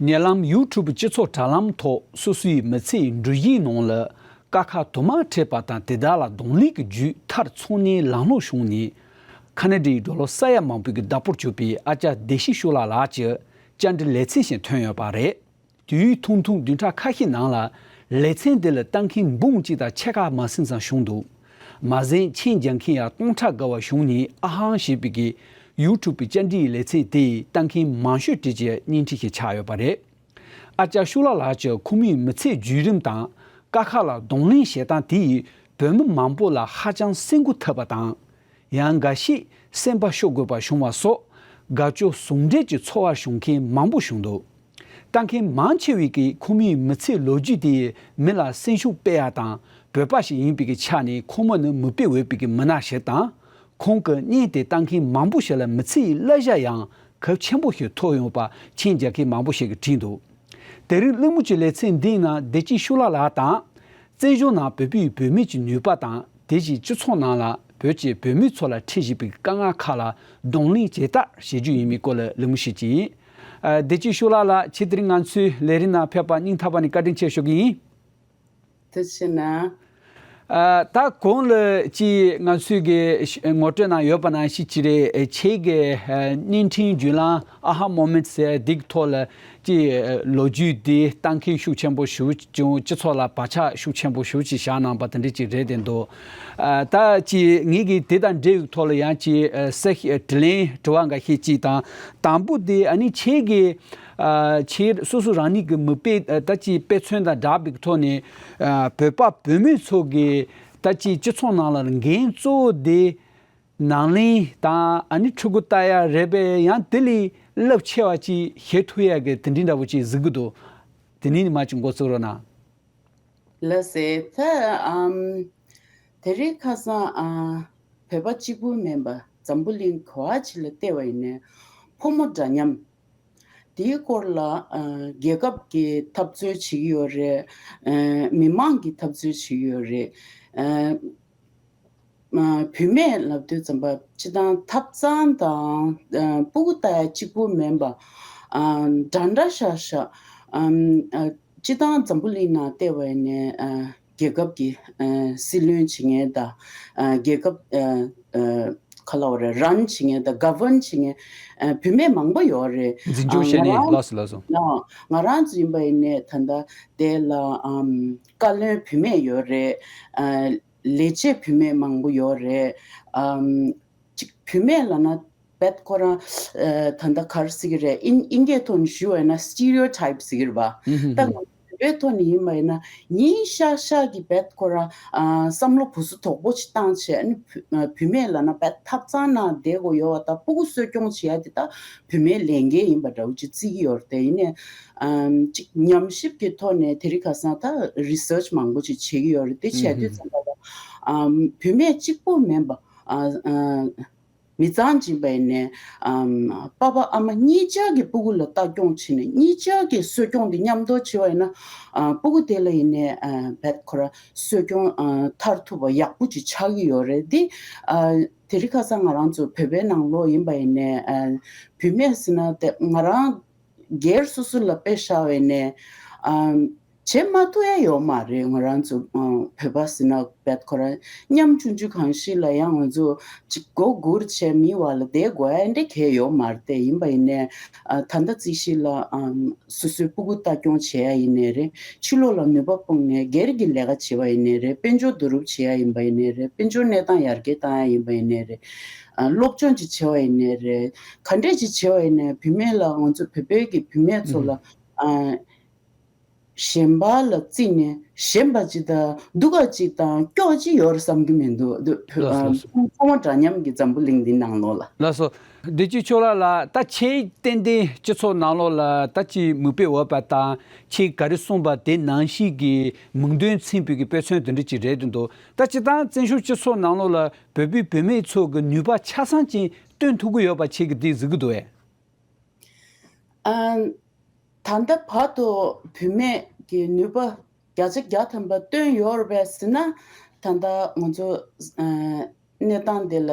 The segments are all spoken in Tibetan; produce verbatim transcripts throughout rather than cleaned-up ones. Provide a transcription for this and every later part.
ཉེ་ལམ་ཡུ་ཊུབ་སྤྱི་ཚོགས་དྲ་ལམ་ཐོག་སོ་སོའི་མི་ཚེའི་འགྲུལ་བཞུད་ནང་ལ་ཀ་ཁ་དུ་མ་འཕྲད་པ་དང་དེ་དག་ལ་གདོང་ལེན་གྱི་བརྒྱུད་མཐར་འཚོ་གནས་ལམ་ལྷོང་བྱུང་ནས། ཁ་ན་ཌའི་ཌོ་ལར་ས་ཡ་མང་པོའི་བདག་པོར་གྱུར་པའི་ཨ་ཅག་བདེ་སྐྱིད་ཕྱུག་ལགས་ལགས་ཀྱི་བཅར་འདྲི་ལེ་ཚན་ཞིག་ཐོན་ཡོད་པ་རེད། དུས་ཡུན་ཐུང་ཐུང་བདུན་ཕྲག་ཁ་ཤས་ནང་ལ་ལེ་ཚན་འདི་ལ་ལྟ་མཁན་འབུམ་གཅིག་དང་ཕྱེད་ཀ་མ་ཟིན་ཙམ་བྱུང་འདུག་མ་ཟད་མཆན་རྒྱག་མཁན་ཡང་སྟོང་ཕྲག་བརྒལ་བ་བྱུང་ནས། ཨ་ཧང་ཞེས་པའི་གི་ཡུ་ཊུབ་པའི་བཅར་འདྲིའི་ལེ་ཚན་དེས་ལྟ་མཁན་མང་ཤོས་བྲིས་ཀྱི་བརྙན་འཕྲིན་ཞིག་ཆགས་ཡོད་པ་རེད། ཨ་ཅག་ཕྱུག་ལགས་ལགས་ཀྱིས་ཁོ་མོའི་མི་ཚེའི་བརྒྱུད་རིམ་དང་། ཀ་ཁ་ལ་གདོང་ལེན་བྱེད་སྟངས་དེས་བོད་མི་མང་པོ་ལ་ཧ་ཅང་སེམས་འགུལ་ཐེབས་པ་དང་། ཡང་འགའ་ཤས་སེམས་པ་ཤོར་དགོས་པ་བྱུང་བ་སོགས་དགའ་སྐྱོ་ཟུང་འབྲེལ་གྱི་ཚོར་བ་བྱུང་མཁན་མང་པོ་བྱུང་འདུག་ལྟ་མཁན་མང་ཆེ་བས་ཀྱིས་ཁོ་མོའི་མི་ཚེའི་ལོ་རྒྱུས་དེ་མི་ལ་སེམས་ཤུགས་སྤེལ་ཡ་དང་བོད་པ་ཞིག་ཡིན་པའི་ཀྱི་ཆ་ནས་ཁོ་མོ་ནི་མིག་དཔེ་འོས་པའི་ཀྱི་མི་སྣ་ཞིག་དང་། ཁོང་གི་བརྙན་དེ་ལྟ་མཁན་མང་པོ་ཞིག་ལ་མི་ཚེའི་བསླབ་བྱ་ཡང་གལ་ཆེན་པོ་ཞིག་ཐོབ་ཡོང་བ་མཆན་རྒྱག་མཁན་མང་པོ་ཞིག་གིས་བྲིས་འདུག་དེ་རིང་གླེང་མོལ་གྱི་ལེ་ཚན་འདིའི་ནང་བདེ་སྐྱིད་ཕྱུག་ལགས་ལགས་དང་། བཙན་བྱོལ་ནང་བོད་པའི་བུད་མེད་ཀྱི་ནུས་པ་དང་། དེ་བཞིན་སྤྱི་ཚོགས་ནང་ལ་བོད་ཀྱི་བུད་མེད་ཚོ་ལ་འཕྲད་བཞིན་པའི་དཀའ་ངལ་ཁག་ལ་གདོང་ལེན་ཇི་ལྟར་བྱེད་རྒྱུ་ཡིན་མིན་སྐོར་ལ་གླེང་མོལ་བྱེད་ཀྱི་ཡིན། ཨ། བདེ་སྐྱིད་ཕྱུག་ལགས་ལགས། ཁྱེད་དེ་རིང་ང་ཚོའི་ལས་རིམ་ནང་ཕེབས་པར་སྙིང་ཐག་པ་ནས་བཀའ་དྲིན་ཆེ་ཞུ་གི་ཡིན། ཐུགས་རྗེ་གནང་། ཨ། ད་གོང་ལ་ཅིག་ང་ཚོའི་གི་ངོ་སྤྲོད་ནང་ཡོད་པ་ནང་བཞིན་ཅིག་རེད། ཁྱེད་ཀྱི་ཨ་བརྙན་འཕྲིན་བརྒྱུད་ལམ་ཨ་ཧ་མོ་མེན་ཊི་ཟེར་འདིའི་ཐོག་ལ་ཅིག་ལོ་རྒྱུས་འདི་ལྟ་མཁན་ཤུགས་ཆེན་པོ་ཞེ་པོ་ཅིག་བྱུང་། སྤྱི་ཚོགས་ལ་བག་ཆགས་ཤུགས་ཆེན་པོ་ཞེ་པོ་ཅིག་བཞག་གནང་པ་དེ་འདྲ་ཅིག་རེད་བསྡད་འདུག་ཨ། ད་ཅིག་ངེད་ཀྱིས་དེ་དང་འབྲེལ་བའི་ཐོག་ལ་ཡང་ཅིག་ཨ་གསལ་བཤད་དྲིས་ལན་དྲི་བ་འགའ་ཤས་ཅིག་དང་། དང་པོ་དེ་ཨ་ནི་ཁྱེད་ཀྱིས་ཨ་ཁྱེད་སོ་སོ་རང་ཉིད་ཀྱི་མིག་དཔེ་ཨ་ད་ཅིག་དཔེ་མཚོན་དང་སྦྲགས་པའི་ཐོག་ནས། ཨ་བོད་པ་བུད་མེད་ཚོ་གི་ད་ཅིག་སྤྱི་ཚོགས་ནང་ལ་འགན་གཙོ་བོ་དེ་ནང་ལེན་དང་ཨ་ནི་ཕྲུ་གུ་ལྟ་ཡ་རེད་པས། ཡང་དེ་ལས་རླབས་ཆེ་བ་ཅིག་བྱེད་ཐུབ་ཡ་གི་དེ་འདྲའི་འདྲ་བོ་ཅིག་གཟིགས་ཀྱི་འདུག་དེ་ནས་མར་ཅིག་འགོ་བཙུགས་རོགས་གནང་། ལགས་སེ། ད་ཨམ་དེ་རིང་ཁ་སང་ཨ་བོད་པ་གཅིག་པུ་མིན་པ་འཛམ་བུ་གླིང་ག་བ་ཅིག་ལ་བལྟས་པ་ཡིན་ནའི་ཕོ་མོ་འདྲ་མཉམ་དེའི་སྐོར་ལ་ཨ་རྒྱལ་ཁབ་ཀྱིས་འཐབ་རྩོད་བྱེད་ཀྱི་ཡོད་རེད། ཨ་མི་མང་གིས་འཐབ་རྩོད་བྱེད་ཀྱི་ཡོད་རེད། ཨ་ཨ་བུད་མེད་ལབ་དུས་ཙམ་པ་སྤྱིར་བཏང་ཐབ་ཚང་དང་ཨ་སྤུ་གུ་ལྟ་ཡ་གཅིག་པུ་མིན་པ་ཨ་འདྲ་འདྲ་ཤ་ཤ་ཨམ་ཨ་སྤྱིར་བཏང་འཛམ་བུ་གླིང་ནང་བལྟས་པ་ཡིན་ནའི་ཨ་རྒྱལ་ཁབ་ཀྱི་ཨ་སྲིད་བློན་བྱེད་མཁན་དང་ཨ་རྒྱལ་ཁབ་ཨ་ཨ་ག་ལབ་དགོས་རེད། རན་བྱེད་མཁན་དང་ག་ཝརན་བྱེད་མཁན་ཨ་བུད་མེད་མང་པོ་ཡོད་རེད། འཛིན་སྐྱོང་ཨ་བྱས་ནས་ང་རང་ལགས་སོ་ལགས་སོ། ང་ང་རང་ཚོ་ཡིན་པ་ཡིན་ནའི་ད་ལྟ་དེ་ལ་ཨམ་བཀའ་བློན་བུད་མེད་ཡོད་རེད། ཨ་ལས་བྱེད་བུད་མེད་མང་པོ་ཡོད་རེད། ཨམ་ཅིག་བུད་མེད་ལབ་ན་རྦད་ཁོ་རང་ཨ་ད་ལྟ་ག་རེ་ཟེར་གྱི་རེད། དབྱིན་དབྱིན་སྐད་ཐོག་ནས་ཞུ་བ་ཡིན་ན་སི་ཊི་རི་ཡོ་ཊའིབ་ཟེར་གྱི་རེད་པ། ཨུ་ཧུ་ད་ཧུ། ང་ཚོ་བོད་པའི་ཐོག་ནས་ཡིན་པ་ཡིན་ན་ཉིན་ཤག་ཤག་གི་རྦད་ཁོ་རང་ཨ་བསམ་བློ་བུ་སུ་དོག་པོ་ཅིག་བཏང་བྱས། ཨ་ནི་བུ་ཨ་བུད་མེད་ལབ་ན་རྦད་ཐབ་ཚང་ནང་བསྡད་དགོས་ཡོད་པ་དང་། སྤུ་གུ་གསོ་སྐྱོང་བྱེད་ཡ་དེ་ད་བུད་མེད་ལས་འགན་ཡིན་པ་འདྲ་བོ་ཅིག་བརྩི་གི་ཡོད་རེད་དེ། ཡིན་ནའི་ཨམ་ཅིག་ཉམས་ཞིབ་ཀྱི་ཐོག་ནས་དེ་རིང་ཁ་སང་ད་རི་སར་ཆི་མང་པོ་ཅིག་བྱེད་ཀྱི་ཡོད་རེད། དེ་བྱས་དུས་ཙམ་པ་ལ་ཨམ་བུད་མེད་གཅིག་པུ་མིན་པ་ཨ་ཨ་མི་ཚང་ཡིན་པ་ཡིན་ནའི་ཨམ་པ་ཕ་ཨ་མ་གཉིས་ཆ་གི་སྤུ་གུ་ལ་ལྟ་སྐྱོང་བྱས་ནས་གཉིས་ཆ་གི་གསོ་སྐྱོང་དེ་མཉམ་དུ་བྱས་པ་ཡིན་ན་ཨ་སྤུ་གུ་དེ་ལ་ཡིན་ནའི་ཨ་རྦད་ཁོ་རང་གསོ་སྐྱོང་ཨ་མཐར་ཐུག་པ་ཡག་པོ་ཅིག་ཆགས་ཀྱི་ཡོད་རེད། འདི་ཨ་དེ་རིང་ཁ་སང་ང་རང་ཚོ་བོད་པའི་ནང་ལོགས་ཡིན་པ་ཡིན་ནའི་ཨ་བུད་མེད་ཟེར་ན་དེ་ང་རང་སྒེར་སོ་སོ་ལ་དཔེ་བཞག་པ་ཡིན་ནའི་ཨ་བྱེད་མ་ཐུབ་ཡ་ཡོད་མ་རེད། ང་རང་ཚོ་ཨ་བོད་པ་ཟེར་ན་རྦད་ཁོ་རང་ཉམ་ཆུང་ཆུང་གང་ཞིག་ལ་ཡང་ང་ཚོ་ཅིག་མགོ་སྒུར་བྱས་མིའི་འོག་ལ་བསྡད་དགོས་ཡ་འདྲ་གང་ཡང་ཡོད་མ་རེད་དེ། ཡིན་པ་ཡིན་ནའི་ཨ་ད་ལྟ་རྩིས་གཞི་ལ་ཨམ་སོ་སོའི་སྤུ་གུ་ལྟ་སྐྱོང་བྱེད་ཡ་ཡིན་ནའི་རེད། ཕྱི་ལོགས་ལ་ནུས་པ་སྤུངས་ནས་སྒེར་གྱི་ལས་ཀ་བྱེད་པ་ཡིན་ནའི་རེད། དཔལ་འབྱོར་བསྡུ་རུབ་བྱེད་ཡ་ཡིན་པ་ཡིན་ནའི་རེད། དཔལ་འབྱོར་གནས་སྟངས་ཡར་རྒྱས་བཏང་ཡ་ཡིན་པ་ཡིན་ནའི་རེད། ཨ་སློབ་སྦྱོང་ཅིག་བྱེད་པ་ཡིན་ནའི་རེད། ག་འདྲས་ཅིག་བྱེད་པ་ཡིན་ནའི་བུད་མེད་ལ་ང་ཚོ་བོད་པའི་གི་བུད་མེད་ཚོ་ལ་ཨ་གཞན་པ་ལ་བརྩིས་ནས་ཞན་པ་ཅིག་དང་སྡུག་ག་ཅིག་དང་སྐྱོ་ཅིག་ཡོད་རེད་བསམ་གྱི་མི་འདུག་ལགས་སོ། ལགས་སོ། ཕོ་མོ་འདྲ་མཉམ་གྱི་འཛམ་བུ་གླིང་འདི་ནང་ལོགས་ལ། ལགས་སོ། བདེ་སྐྱིད་ཕྱུག་ལགས་ལགས། ད་ཁྱེད་ཏན་ཏན་སྤྱི་ཚོགས་ནང་ལོགས་ལ་ད་ཅིག་མིག་དཔེ་འོས་པ་དང་། ཁྱེད་ག་རེ་གསུངས་པ་དེ་ནང་བཞིན་གྱི་མིང་དོན་མཚུངས་པའི་གི་དཔེ་མཚོན་དེ་འདྲ་ཅིག་རེད་འདུག་ད་སྤྱིར་བཏང་བཙན་བྱོལ་སྤྱི་ཚོགས་ནང་ལོགས་ལ་བོད་པའི་བུད་མེད་ཚོ་གི་ནུས་པ་ཆ་ཚང་ཅིག་སྟོན་ཐུབ་ཀྱི་ཡོད་པ་ཁྱེད་ཀྱིས་འདི་གཟིགས་ཀྱི་འདུག་གས། ཨ། ད་ལྟ་བར་དུ་བུད་མེད་ཀྱི་ནུས་པ་བརྒྱ་ཆ་བརྒྱ་ཐམ་པ་བཏོན་ཡོད་རེད་པས་ཟེར་ན། ད་ལྟ་ང་ཚོ་ཨ་གནས་སྟངས་འདི་ལ་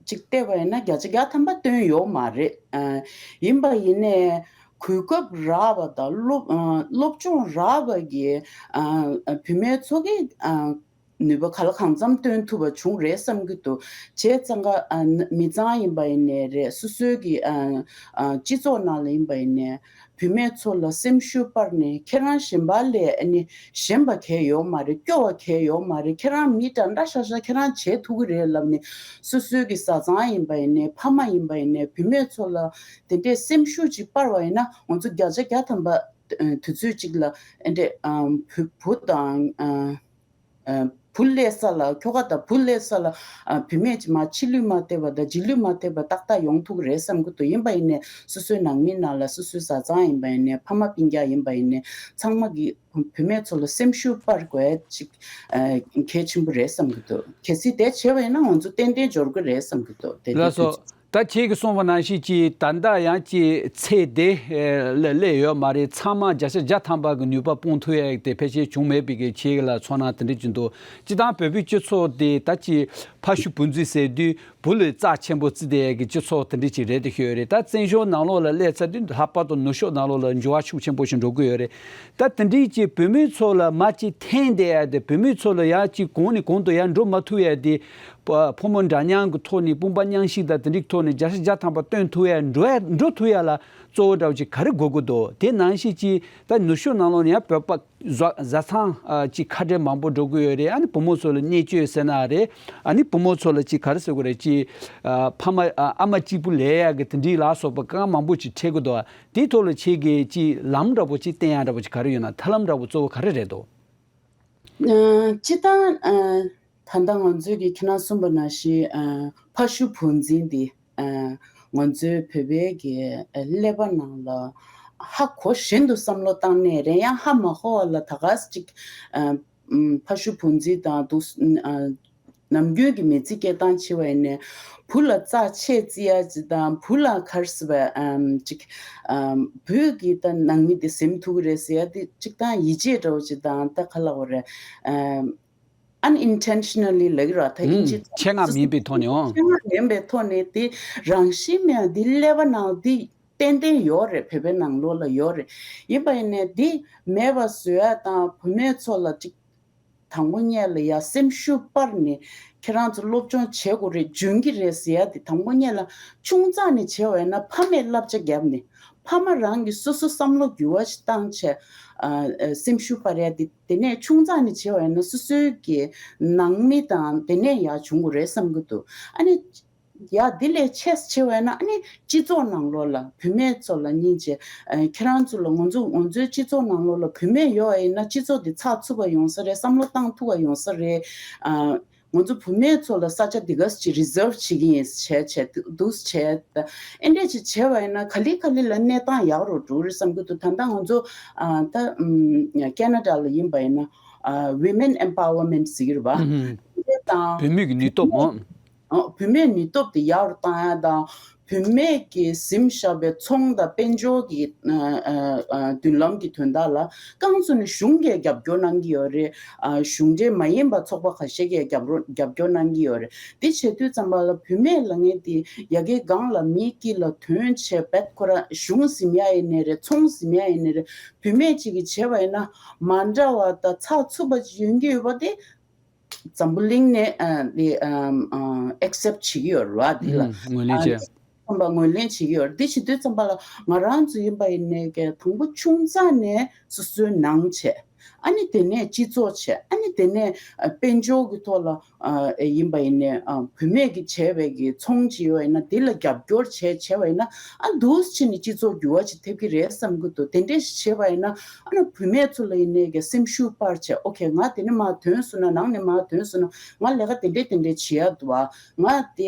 ཅིག་བལྟས་པ་ཡིན་ན་བརྒྱ་ཆ་བརྒྱ་ཐམ་པ་བཏོན་ཡོད་མ་རེད། ཨ་ཡིན་པ་ཡིན་ནའི་ གོ་སྐབས་རག་པ་དང་སློབ་ཨ་སློབ་སྦྱོང་རག་པ་གི་ཨ་བུད་མེད་ཚོ་གི་ཨ་ནུས་པ་ག་ལ་གང་འཚམ་སྟོན་ཐུབ་པ་བྱུང་རེད་བསམ་གྱི་འདུག་བྱས་ཙང་ཀ་ཨ་མི་ཚང་ཡིན་པ་ཡིན་ནའི་རེད། སོ་སོའི་གི་ཨ་ཨ་སྤྱི་ཚོགས་ནང་ལ་ཡིན་པ་ཡིན་ནའི་བུད་མེད་ཚོ་ལ་སེམས་ཤུགས་སྤར་ནས་ཁྱེད་རང་གཞན་པ་ལས་ཨ་ནི་ཞན་པ་གས་ཡོད་མ་རེད། སྐྱོ་བ་གས་ཡོད་མ་རེད། ཁྱེད་རང་མི་འདྲ་འདྲ་ཤ་ཤ་ཁྱེད་རང་བྱེད་ཐུབ་ཀྱི་རེད་ལབ་ནས་སོ་སོའི་གི་བཟའ་ཚང་ཡིན་པ་ཡིན་ནའི་ཕ་མ་ཡིན་པ་ཡིན་ནའི་བུད་མེད་ཚོ་ལ་དེ་འདྲའི་སེམས་ཤུགས་ཅིག་སྤར་བ་ཡིན་ན་ང་ཚོ་བརྒྱ་ཆ་བརྒྱ་ཐམ་པ་དུས་ཚོད་ཅིག་ལ་ཨ་འདྲས་བུ་བུ་དང་བུ་སླེབས་ས་ལ་ཁྱོ་ག་དང་བུ་སླེབས་ས་ལ་བུད་མེད་ཅིག་མ་ཕྱི་ལུས་མ་བལྟས་པ་དང་རྗེས་ལུས་མ་བལྟས་པ་ཏག་ཏག་ཡོང་ཐུབ་ཀྱི་རེད་བསམ་གྱི་འདུག་ཡིན་པ་ཡིན་ནའི་སོ་སོའི་ནང་མི་ནང་ལ་སོ་སོའི་བཟའ་ཚང་ཡིན་པ་ཡིན་ནའི་ཕ་མ་སྤུན་ཀྱག་ཡིན་པ་ཡིན་ནའི་ཚང་མ་གི་བུད་མེད་ཚོ་ལ་སེམས་ཤུགས་སྤར་དགོས་ཅིག་གལ་ཆེན་པོ་རེད་བསམ་གྱི་འདུག་གལ་སྲིད་དེ་བྱས་པ་ཡིན་ན་ང་ཚོ་ཏན་ཏན་འབྱོར་གྱི་རེད་བསམ་གྱི་འདུག་དེ་ལགས་སོ། དུས་ཚོད། ད་ཁྱེད་ཀྱིས་གསུངས་པ་ནང་བཞིན་གྱི་ད་ལྟ་ཡང་ཅིག་ཚེ་འདི་ལ་སླེབས་ཡོད་མ་རེད། ཚང་མ་བརྒྱ་ཆ་བརྒྱ་ཐམ་པ་གི་ནུས་པ་སྤུངས་ཐུབ་ཡ་དེ་ཕལ་ཆེར་བྱུང་མེད་པའི་གི་ཁྱེད་ཀྱི་ལ་ཚོར་སྣང་དེ་འདྲ་ཅིག་འདུག་སྤྱིར་བཏང་བོད་པའི་སྤྱི་ཚོགས་དེ་ད་ཅིག་ཕ་ཤུལ་བུ་འཛིན་ཟེར་དུས་བུ་ལ་རྩ་ཆེན་པོ་བརྩི་བསྡད་ཡ་གི་སྤྱི་ཚོགས་དེ་འདྲ་ཅིག་རེད་དེ་ཤོད་རེད། ད་བཙན་བྱོལ་ནང་ལོགས་ལ་སླེབས་ཚར་དུས་ལྷག་པར་དུ་ནུབ་ཕྱོགས་ནང་ལོགས་ལ་འགྱུར་བ་ཤུགས་ཆེན་པོ་ཞིག་འགྲོ་གི་ཡོད་རེད། ད་དེ་འདྲའི་ཅིག་བུད་མེད་ཚོ་ལ་མ་ཅིག་འཐེན་བསྡད་ཡ་དེ་བུད་མེད་ཚོ་ལ་ཡ་ཅིག་གོང་ནས་གོང་དུ་ཡ་འགྲོ་མ་ཐུབ་ཡ་དེ། ཕོ་མོ་འདྲ་མཉམ་གྱི་ཐོག་ནས་དཔུང་པ་མཉམ་གཤིབ་དང་དེ་འདྲའི་ཐོག་ནས་བརྒྱ་ཆ་བརྒྱ་ཐམ་པ་སྟོན་ཐུབ་ཡ་འགྲོ་ཡ་འགྲོ་ཐུབ་ཡ་ལ་གཙོ་བོ་འདྲ་བོ་ཅིག་ག་རེ་དགོས་ཀྱི་འདུག་དེ་ནང་བཞིན་ཅིག་ད་ནུབ་ཕྱོགས་ནང་ལོགས་ནས་ཡང་བོད་པ་བཟའ་བཟའ་ཚང་ཅིག་ཁ་བྲལ་མང་པོ་འགྲོ་གི་ཡོད་རེད། ཨ་ནི་བུ་མོ་ཚོ་ལ་བརྙས་བཅོས་ཟེར་ན་རེད། ཨ་ནི་བུ་མོ་ཚོ་ལ་ཅིག་ག་རེ་ཟེར་དགོས་རེད། ཅིག་ཕ་མ་ཨ་མ་གཅིག་པུ་ལས་ཡ་གི་དེ་འདྲའི་ལ་སོགས་པ་གང་མང་པོ་ཅིག་འཕྲད་ཀྱི་འདུག་དེའི་ཐོག་ལ་ཁྱེད་ཀྱིས་ཅིག་ལམ་འདྲ་པོ་ཅིག་བསྟན་ཡ་འདྲ་པོ་ཅིག་ག་རེ་ཡོད་ན། ཐབས་ལམ་འདྲ་པོ་གཙོ་བོ་ག་རེ་རེད་འདུག་ཨ། སྤྱིར་བཏང་ཨ། ད་ལྟ་ང་ཚོས་ཀྱི་ཁྱེད་རང་གསུངས་པ་ནང་བཞིན་ཨ། ཕ་ཤུལ་བུ་འཛིན་འདི་ཨ། ང་ཚོའི་བོད་པའི་གི་ཨ། ཀླད་པ་ནང་ལ་ཧ་གོ་བཞིན་དུ་བསམ་བློ་བཏང་ནས་རེད། ཡང་ཧ་མ་གོ་བ་ལ་ད་ག་ཅིག་ཨ། ཕ་ཤུལ་བུ་འཛིན་དང་འདུག་ཨ། ནམ་རྒྱུན་གྱི་མི་ཚེ་སྐྱེལ་སྟངས་བྱེད་པ་ཡིན་ནའི་བུ་ལ་རྩ་ཆེ་བརྩི་ཡ་ཅིག་དང་བུ་ལ་ག་རེ་ཟེར་བ་ཨམ་ཅིག་ཨམ་བུས་ཀྱི་ད་ནང་མི་དེ་ཟིན་ཐུབ་ཀྱི་རེད་ཟེར་ཡ་དེ་ཅིག་དང་ཡིད་ཆེས་འདྲ་བོ་ཅིག་དང་ད་ག་ལབ་དགོས་རེད། ཨམ་unintentionally ལབ་ཀྱི་རེད་ད་ཨིན་ཇི། ཆེད་མངགས་མིན་པའི་ཐོག་ནས་འོང་། ཆེད་མངགས་མིན་པའི་ཐོག་ནས་དེ་རང་བཞིན་མེད་དེ་ཀླད་པ་ནང་དེ་ཏན་ཏན་ཡོད་རེད། བོད་པའི་ནང་ལོགས་ལ་ཡོད་རེད། ཡིན་པ་ཡིན་ནའི་དེ་མེད་པ་བཟོ་ཡ་དང་བུད་མེད་ཚོ་ལ་ཅིག་དང་པོ་ཉིད་ལ་ཡ་སེམས་ཤུགས་སྤར་ནས་ཁྱེད་རང་ཚོ་སློབ་སྦྱོང་བྱེད་དགོས་རེད། འཇོན་གྱི་རེད་ཟེར་ཡ་དེ་དང་པོ་ཉིད་ལ་ཆུང་ཙག་ནས་བྱས་པ་ཡིན་ན་ཕ་མས་བསླབ་བྱ་བརྒྱབ་ནས་ཕ་མ་རང་གིས་སོ་སོ་བསམ་བློ་འགྱུར་བ་ཞིག་བཏང་བྱས་ཨ་ཨ་སེམས་ཤུགས་སྤར་ཡ་དེ་དེ་ནས་ཆུང་ཙག་ནས་བྱས་པ་ཡིན་ན་སོ་སོའི་གི་ནང་མི་དང་དེ་ནས་ཡ་བྱུང་དགོས་རེད་བསམ་གྱི་འདུག་ཨ་ནི། ཡ་འདི་ལས་ཆེས་ཆེ་བས་ན་ཨ་ནི་སྤྱི་ཚོགས་ནང་ལོགས་ལ་བུད་མེད་ཚོ་ལ་སྙིང་རྗེ། ཨ་ཁྱེད་རང་ཚོ་ལ་ང་ཚོ་ང་ཚོའི་སྤྱི་ཚོགས་ནང་ལོགས་ལ་བུད་མེད་ཡོད་པ་ཡིན་ན་སྤྱི་ཚོགས་འདི་ཚགས་ཚུད་པ་ཡོང་ས་རེད། བསམ་བློ་བཏང་ཐུབ་པ་ཡོང་ས་རེད། ཨ་ང་ཚོ་བུད་མེད་ཚོ་ལ་ས་ཆ་འདི་ག་ཅིག་རི་ཛརབ་བྱེད་ཀྱི་ཡིན་བྱས་བྱས་འདུག་བྱས་ཨེ་འདྲས་ཅིག་བྱས་པ་ཡིན་ན་ག་ལེ་ག་ལེ་ལ་གནས་སྟངས་ཡག་རུ་འགྲོ་རེད་བསམ་གྱི་འདུག་ད་ལྟ་ང་ཚོ་ཨ་ད་ཨམ་ཁེ་ན་ཌ་ལ་ཡིན་པ་ཡིན་ན་ཨ་women empowerment ཟེར་གྱི་རེད་པ། ཨུ་ཧུམ། དེ་དང་བུད་མེད་ཀྱི་ནུས་སྟོབས་འོང་། ཨ་བུད་མེད་ནུས་སྟོབས་དེ་ཡག་རུ་བཏང་ཡ་དང་། བུད་མེད་ཀྱིས་ཟིན་བཞག་པའི་ཚོང་དང་དཔལ་འབྱོར་གྱི་ཨ་ཨ་ཨ་མདུན་ལམ་གྱི་དོན་དག་ལ་རྐང་ཚུགས་ནས་གཞུང་གིས་རྒྱབ་སྐྱོར་གནང་གི་ཡོད་རེད། ཨ་གཞུང་འབྲེལ་མ་ཡིན་པ་ཚོགས་པ་ཁ་ཤས་ཀྱིས་རྒྱབ་རོགས་རྒྱབ་སྐྱོར་གནང་གི་ཡོད་རེད། དེ་བྱེད་དུས་ཙམ་པ་ལ་བུད་མེད་ལབ་མཁན་དེ་ཡ་གིའི་སྒང་ལ་མིའི་དཀྱིལ་ལ་དོན་བྱས་བེད་ཁོ་རང་གཞུང་ཟིན་ཡ་ཡིན་ནའི་རེད། ཚོང་ཟིན་ཡ་ཡིན་ནའི་རེད། བུད་མེད་ཅིག་གིས་བྱས་པ་ཡིན་ན་མ་འདྲ་བ་དང་ཚགས་ཚུད་པ་ཅིག་ཡོང་གི་ཡོད་པ་དེ། འཛམ་བུ་གླིང་ནས་ཨ་འདི་ཨམ་ཨ་ཨེག་སེབ་བྱེད་ཀྱི་ཡོད་རེད་བ། འདི་ལ་ཨུམ་ངོས་ལེན་ཨ་བྱས། འདི་ཙམ་པ་ངོས་ལེན་བྱེད་ཀྱི་ཡོད་རེད། འདི་བྱེད་དུས་ཙམ་པ་ལ་ང་རང་ཚོ་ཡིན་པ་ཡིན་ནའི་གི་དང་པོ་ཆུང་ཙག་ནས་སོ་སོའི་ནང་བྱས། ཨ་ནི་དེ་ནས་སྤྱི་ཚོགས་བྱས། ཨ་ནི་དེ་ནས་ཨ་དཔལ་འབྱོར་གྱི་ཐོག་ལ་ཨ་ཡིན་པ་ཡིན་ནའི་ཨ་བུད་མེད་ཀྱིས་བྱས་པའི་གི་ཚོང་ཅིག་ཡོད་ཡིན་ན་དེ་ལ་རྒྱབ་སྐྱོར་བྱས་བྱས་པ་ཡིན་ན་ཨ་འདུག་སེ་བྱས་ནས་སྤྱི་ཚོགས་འགྱུར་བ་ཅིག་ཐེབས་ཀྱི་རེད་བསམ་གྱི་འདུག་དེ་འདྲས་ཞིག་བྱས་པ་ཡིན་ན། ཨ་ནི་བུད་མེད་ཚོ་ལ་ཡིན་ནའི་གི་སེམས་ཤུགས་སྤར་བྱས། ཨོ་ཁེ། ང་དེ་ནས་མར་ཐོན་སོང་ན། ནང་ནས་མར་ཐོན་སོང་ན་ང་ལས་ཀ་དེ་འདྲས་དེ་འདྲས་བྱེད་ཡ་འདུག་ཨ། ང་དེ་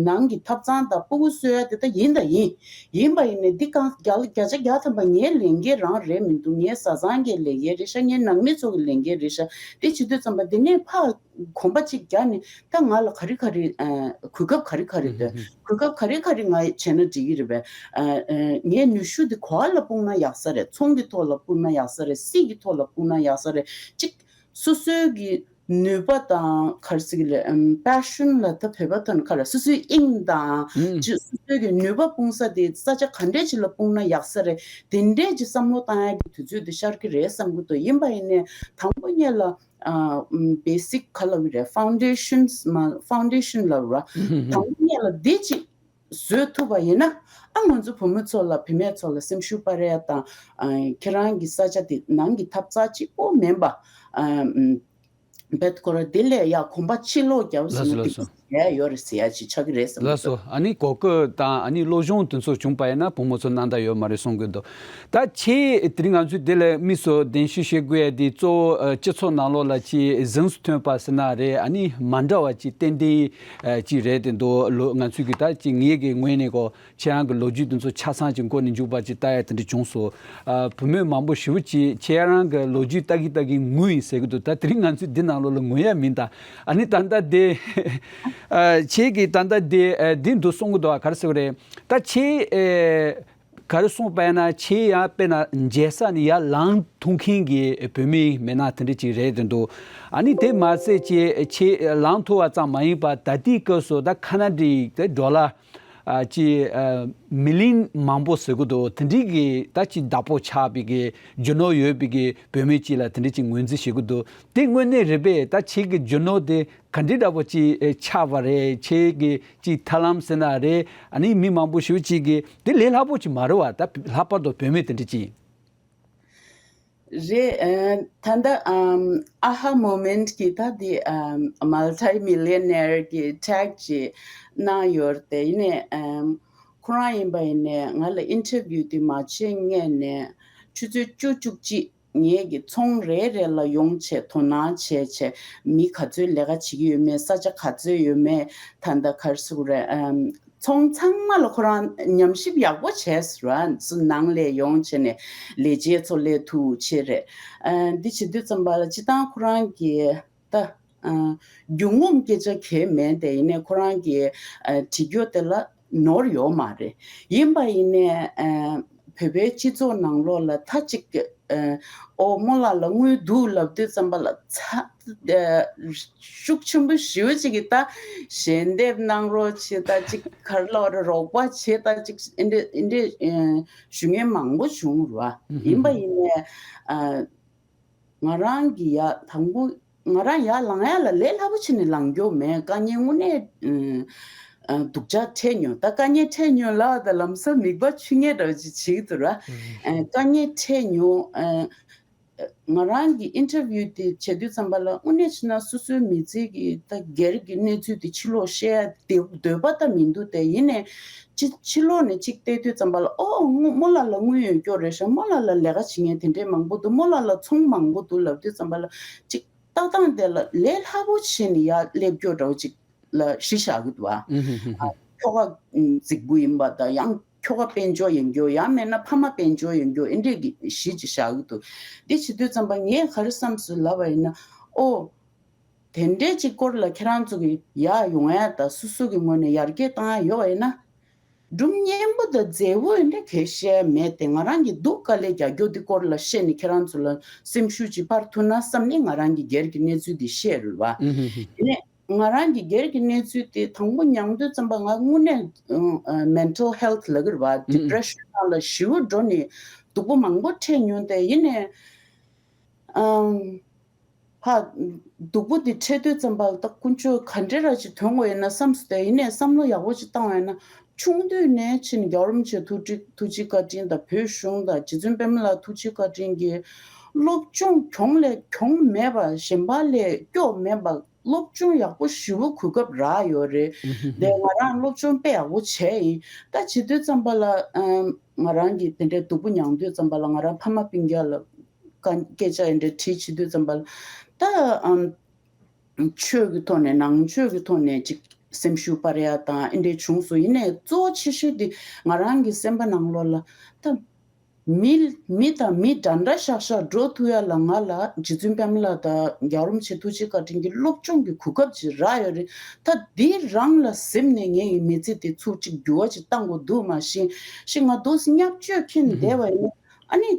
ནང་གི་ཐབ་ཚང་དང་སྤུ་གུ་གསོ་ཡ་དེ་ད་ཡིན་དང་ཡིན། ཡིན་པ་ཡིན་ནའི་འདི་གང་བརྒྱ་བརྒྱ་ཆ་བརྒྱ་ཐམ་པ་ངའི་ལས་འགན་རང་རེད་མི་འདུག་ངའི་བཟའ་ཚང་གི་ལས་འགན་རེད་ཤག་ངའི་ནང་མི་ཚོ་གི་ལས་འགན་རེད་ཤག་དེ་བྱེད་དུས་ཙམ་པ་དེ་ནས་ཕར་གོམ་པ་གཅིག་བརྒྱབ་ནས་ད་ང་ལ་ག་རེ་ག་རེ་ཨ་གོ་སྐབས་ག་རེ་ག་རེ་འདུག་གོ་སྐབས་ག་རེ་ག་རེ་ང་བྱས་ན་འགྲིག་གི་རེད་པས། ཨ་ཨ་ངའི་ནུས་ཤུགས་འདི་ག་པ་ལ་སྤུངས་ན་ཡག་ས་རེད། ཚོང་གི་ཐོག་ལ་སྤུངས་ན་ཡག་ས་རེད། སྲིད་ཀྱི་ཐོག་ལ་སྤུངས་ན་ཡག་ས་རེད། གཅིག་སོ་སོའི་གི་ ནུས་པ་དང་ག་རེ་ཟེར་གི་རེད། ཨམ། པེ་ཤོན་ལབ་ད་བོད་པ་ཐོག་ནས་ག་རེ། སོ་སོའི་དབྱིངས་དང་། ཨུམ། ཅི། སོ་སོའི་གི་ནུས་པ་སྤུངས་ས་དེ་ས་ཆ་ག་འདྲས་ཅིག་ལ་སྤུངས་ན་ཡག་ས་རེད། དེ་འདྲས་ཅིག་བསམ་བློ་བཏང་ཡ་གི་དུས་ཚོད་དེ་ཤར་གི་རེད་བསམ་གི་འདུག་ཡིན་པ་ཡིན་ནའི་དང་པོ་ཉིད་ལ། ཨ། ཨམ། བེ་སིག་ག་ལབ་ཀྱི་རེད། ཕའུན་ཌེ་ཤན་མ། ཕའུན་ཌེ་ཤན་ལབ་ར། ཨུམ། དང་པོ་ཉིད་ལ་འདི་ཅིག་བཟོས་ཐུབ་པ་ཡིན་ན། ཨ། ང་ཚོ་བུ་མོ་ཚོ་ལ། བུད་མེད་ཚོ་ལ་སེམས་ཤུགས་སྤར་ཡ་དང་། ཨ། ཁྱེད་རང་གི་ས་ཆ་དེ་ནང་གི་ཐབ་ཚང་གཅིག་པོ་མིན་པ། ཨ། ཨམ། བེད་ཁོ་ར་དེ་ལས་ཡ་གོམ་པ་ཕྱི་ལོགས་རྒྱབ་ཟིན་ན། ལགས་སོ། ལགས་སོ། དེ་ཡ་ཡོད་རེད་ཟེར་ཡ་ཅིག་ཆགས་ཀྱི་རེད་བསམ་གྱི་འདུག་ལགས་སོ། ཨ་ནི་གོ་སྐབས་དང་ཨ་ནི་སློབ་སྦྱོང་དེ་ཚོ་བྱུང་པ་ཡིན་ན་བུ་མོ་ཚོ་སྣང་དག་ཡོད་མ་རེད་གསུང་གི་འདུག་ད་ཁྱེད་དེ་རིང་ང་ཚོས་དེ་ལ་དམིགས་སུ་གདན་ཞུ་བྱེད་དགོས་ཡ་དེ་གཙོ་བོ། ཨ། སྤྱི་ཚོགས་ནང་ལོགས་ལ་ཅིག་གཟེངས་སུ་ཐོན་པ་ཟེར་ན་རེད། ཨ་ནི་མ་འདྲ་བ་ཅིག་ཏན་ཏན། ཨ། ཅིག་རེད་དེ་འདུག་ལོ། ང་ཚོས་ཀྱི་ད་ཅིག་ངེད་ཀྱི་ངོས་ནས་གོ། ཁྱེད་རང་གི་ལོ་རྒྱུས་དེ་ཚོ་ཆ་ཚང་ཅིག་མགོ་ནས་མཇུག་བར་ཅིག་ལྟ་ཡ་དེ་འདྲ་བྱུང་སོང་། ཨ། བུད་མེད་མང་པོ་ཞེ་པོ་ཅིག་ཁྱེད་རང་གི་ལོ་རྒྱུས་ལྟ་གི་ལྟ་གི་ངུ་ཡིན་ཟེར་གི་འདུག་ད་དེ་རིང་ང་ཚོས་འདི་ནང་ལོགས་ལ་ངུ་ཡ་མིན་ད། ཨ་ནི་ད་ལྟ་དེ། ཨ། ཁྱེད་ཀྱིས་ད་ལྟ་དེ། ཨ། འདི་འདུག་གསུང་གི་འདུག་ག་རེ་ཟེར་བ་རེད། ད་ཁྱེད། ཨེ། ག་རེ་གསུངས་པ་ཡིན་ན། ཁྱེད་ཡང་དཔེར་ན་མཇལ་ས་ནས་ཡར་ལངས་ཐུབ་མཁན་གྱི་བུད་མེད་མི་སྣ་དེ་འདྲ་ཅིག་རེད་དེ་འདུག་ཨ་ནི་དེ་མ་ཟད་ཀྱི་ཁྱེད་ལངས་ཐུབ་པ་ཙམ་མ་ཡིན་པར་ད་ལྟའི་སྐབས་སུ་ད་ཁ་ན་ཌའི་དེ་ཌོ་ལར། ཨ། ཅིག་ཨ། མི་ལི་ཡོན་མང་པོ་ཟེར་གི་འདུག་དེ་འདྲའི་གི་ད་ཅིག་བདག་པོ་ཆགས་པའི་གི་རྒྱུ་ནོར་ཡོད་པའི་གི་བུད་མེད་ཅིག་ལ་དེ་འདྲ་ཅིག་ངོས་འཛིན་བྱེད་གི་འདུག་དེ་དངོས་གནས་རེད་པས། ད་ཁྱེད་ཀྱི་རྒྱུ་ནོར་དེ་ག་འདྲའི་འདྲ་པོ་ཅིག་ཨེ། ཆགས་པ་རེད། ཁྱེད་ཀྱི་ཅིག་ཐབས་ལམ་ཟེར་ན་རེད། ཨ་ནི་མི་མང་པོ་ཞེ་པོ་ཅིག་གིས་དེ་ལས་སླ་པོ་ཅིག་མ་རེད་པ། ད་ལྷག་པར་དུ་བུད་མེད་དེ་འདྲ་ཅིག་རེད། ཨ། ད་ལྟ། ཨམ། ཨ་ཧ་མོ་མེན་ཊི་གི་ད་དེ། ཨམ། མལ་ཊི་མི་ལི་ཡོ་ནེར་གི་ཊེག་ཅིག་གནང་ཡོད་རེད་དེ། ཡིན་ནའི། ཨམ། ཁོ་རང་ཡིན་པ་ཡིན་ནའི་ང་ལ་ཨིན་ཊར་བིའུ་དེ་མ་བྱེད་སྔོན་ནས་ཆུ་ཚོད་བཅུ་བཅུ་གཅིག་ངེད་ཀྱི་ཚོང་རེ་རེ་ལ་ཡོང་བྱས་དོ་སྣང་བྱས་བྱས། མི་ག་ཚོད་ལས་ཀ་བྱེད་ཀྱི་ཡོད་མེད། ས་ཆ་ག་ཚོད་ཡོད་མེད། ད་ལྟ་ག་རེ་ཟེར་དགོས་རེད། ཨམ། ཚོང་ཚང་མ་ལ་ཁོ་རང་ཉམས་ཞིབ་ཡག་པོ་བྱས་ཟེར་བ། སུ་ནང་ལ་ཡོང་བྱས་ནས་ལས་བྱེད་ཚོ་སླེབས་ཐུབ་བྱས་རེད། ཨ། འདི་བྱེད་དུས་ཙམ་པ་ལ་སྤྱིར་བཏང་ཁོ་རང་གིས་ད། ཨ། རྒྱུ་ངོམ་སྐད་ཆ་གང་ཡང་མེད་དེ། ཡིན་ནའི་ཁོ་རང་གིས། ཨ། བྲིས་རྒྱུ་དེ་ལ་ནོར་ཡོད་མ་རེད། ཡིན་པ་ཡིན་ནའི། ཨ། བོད་པའི་སྤྱི་ཚོགས་ནང་ལོགས་ལ་ད་ཅིག་ཨ། ཨོ། རྨོ་ལགས་ལ་དངུལ་འདུག་ལབ་དུས་ཙམ་པ་ལ་ཚ། ཨ། ཤུགས་ཆེན་པོ་ཞེ་པོ་ཅིག་གིས་ད་ཞལ་འདེབས་གནང་རོགས་བྱེད་ད། ཅིག་ག་རེ་ལབ་རེད། རོགས་པ་བྱེད་ད། ཅིག་ཨེ་འདྲས་ཨེ་འདྲས། ཨ། ཞུ་མཁན་མང་པོ་བྱུང་རེད་པ། ཡིན་པ་ཡིན་ནའི། ཨ། ང་རང་གིས་ཡར། དང་པོ་ང་རང་ཡར་ལངས་ཡ་ལ་ལས་སླ་པོ་བྱས་ནས་ལངས་རྒྱུ་མེད། དཀའ་ངལ་དངོས་གནས། ཨ། སྡུག་ཅག་འཕྲད་མྱོང་། ད་དཀའ་ངལ་འཕྲད་མྱོང་ལབ་ད་ལམ་སང་མིད་པ་ཆུ་ངན་འདྲ་བོ་ཅིག་བྱེད་ཀྱི་འདུག་ར། ཨ། དཀའ་ངལ་འཕྲད་མྱོང་། ཨ། ང་རང་གི་ཨིན་ཊར་བིའུ་དེ་བྱེད་དུས་ཙམ་པ་ལ་དངོས་གནས་བྱས་ན་སོ་སོའི་མི་ཚེ་གི་ད་སྒེར་གྱི་གནས་ཚུལ་དེ་ཕྱི་ལོགས་བཤད་ཡ་དེ་འདོད་པ་ད་མི་འདུག་སྟེ། ཡིན་ནའི་ཅིག་ཕྱི་ལོགས་ནས་ཅིག་བལྟས་དུས་ཙམ་པ་ལ། ཨོ། རྨོ་ལགས་ལ་དངུལ་ཡོད་སྐྱོ་རེད་ཤག་རྨོ་ལགས་ལ་ལས་ཀ་བྱེད་མཁན་དེ་འདྲས་མང་པོ་འདུག་རྨོ་ལགས་ལ་ཚོང་མང་པོ་འདུག་ལབ་དུས་ཙམ་པ་ལ། ཅིག་ལྟ་སྟངས་དེ་ལ་ལས་སླ་པོ་བྱས་ནས་ཡར་སླེབས་སྐྱོ་འདྲ་བོ་ཅིག་ལ་གཞི་བཞག་གི་འདུག་པ། ཨ། ཁྱོ་ག་རྫིག་པོ་ཡིན་པ་དང་། ཡང་ཁྱོ་ག་དཔལ་འབྱོར་ཡོད་རྒྱུ། ཡང་མིན་ན་ཕ་མ་དཔལ་འབྱོར་ཡོད་རྒྱུ། ཨེ་འདྲས་ཀྱི་གཞི་ཅིག་བཞག་གི་འདུག་འདི་བྱེད་དུས་ཙམ་པ་ངས་ག་རེ་བསམ་སོང་ལབ་པ་ཡིན་ན། ཨོ། དེ་འདྲའི་ཅིག་སྐོར་ལ་ཁྱེད་རང་ཚོ་གི་ཡར་ཡོང་ཡ་དང་སོ་སོ་གི་ངོས་ནས་ཡར་རྒྱས་བཏང་ཡ་ཡོད་པ་ཡིན་ན། སྒྲུང་སྙན་པོ་དང་མཛེས་པོ་ཡིན་ན་གལ་བཤད་མེད་དེ། ང་རང་གིས་སྡུག་དཀའ་ལས་རྒྱག་རྒྱུ་དེ་སྐོར་ལ་བཤད་ནས་ཁྱེད་རང་ཚོ་ལ་སེམས་ཤུགས་ཅིག་སྤར་ཐུབ་ན་བསམ་ནས་ང་རང་གི་སྒེར་གྱི་གནས་ཚུལ་དེ་བཤད་རེད་པ། ཨུ་ཧུ་ཧུ། དེ་ནས་ང་རང་གི་སྒེར་གྱི་གནས་ཚུལ་དེ་དང་པོ་མྱངས་དུས་ཙམ་པ་ང་དངོས་གནས། ཨ། mental health ལབ་ཀྱི་རེད་པ། ཨུ་ཧུ། depression ནང་ལ་ཞེ་པོ་འགྲོ་ནས་སྡུག་པོ་མང་པོ་འཕྲད་མྱོང་སྟེ། ཡིན་ནའི། ཨམ། ཧ། སྡུག་པོ་འདི་འཕྲད་དུས་ཙམ་པ་ལ་ད་ཀུན་སྤྱོད་ག་འདྲ་ར་ཅིག་ཐོན་དགོས་ཡིན་ན་བསམ་སོང་སྟེ། ཡིན་ནའི་བསམ་བློ་ཡག་པོ་ཅིག་བཏང་བ་ཡིན་ན། ཆུང་དུས་ནས་ཕྱིན་རྒྱལ་བ་རིན་པོ་ཆེ་ཐུགས་རྗེ་ཐུགས་རྗེ་བཀའ་དྲིན་དང་། བོད་གཞུང་དང་རྗེ་བཙུན་པད་མ་ལགས་ཐུགས་རྗེ་བཀའ་དྲིན་གྱིས་སློབ་སྦྱོང་གྱོང་ལས་གྱོང་མེད་པ། གཞན་པ་ལས་སྐྱོ་མེད་པ། སློབ་སྦྱོང་ཡག་པོ་ཞེ་པོ་གོ་སྐབས་རག་ཡོད་རེད། ཨུ་ཧུ་ཧུ། དེ་ང་རང་སློབ་སྦྱོང་དཔེ་ཡག་པོ་བྱས་ཡིན། ད་བྱེད་དུས་ཙམ་པ་ལ། ཨམ། ང་རང་གིས་དེ་འདྲའི་སྡུག་པོ་མྱངས་དུས་ཙམ་པ་ལ་ང་རང་ཕ་མ་སྤུན་ཀྱག་ལ་སྐད་ཆ་ཡིན་འདྲ་དྲིས་བྱེད་དུས་ཙམ་པ་ལ། ད། ཨམ། ཆོས་ཀྱི་ཐོག་ནས། ནང་ཆོས་ཀྱི་ཐོག་ནས་ཅིག་སེམས་ཤུགས་སྤར་ཡ་དང་ཨེ་འདྲས་བྱུང་སོང་། ཡིན་ནའི་གཙོ་བོ་ཆེ་ཤོས་དེ་ང་རང་གི་སེམས་པ་ནང་ལོགས་ལ་ད་མི། མི་དང་མི་འདྲ་འདྲ་ཤག་ཤག་འགྲོ་ཐུབ་ཡ་ལ་ང་ལ་རྗེ་བཙུན་པད་མ་ལགས་དང་རྒྱལ་བ་རིན་པོ་ཆེ་ཐུགས་རྗེ་བཀའ་དྲིན་གྱིས་སློབ་སྦྱོང་གི་གོ་སྐབས་ཅིག་རག་ཡོད་རེད། ད་འདི་རང་ལ་གཟིམས་ནས་ངའི་མི་ཚེ་དེ་ཚུར་ཅིག་འགྱུར་བ་ཅིག་བཏང་དགོས་འདུག་མ་གཞི། ཤི་ང་འདུག་སེ་བརྙས་བཅོས་འཁྱེར་བསྡད་པ་ཡིན་ན། ཨ་ནི།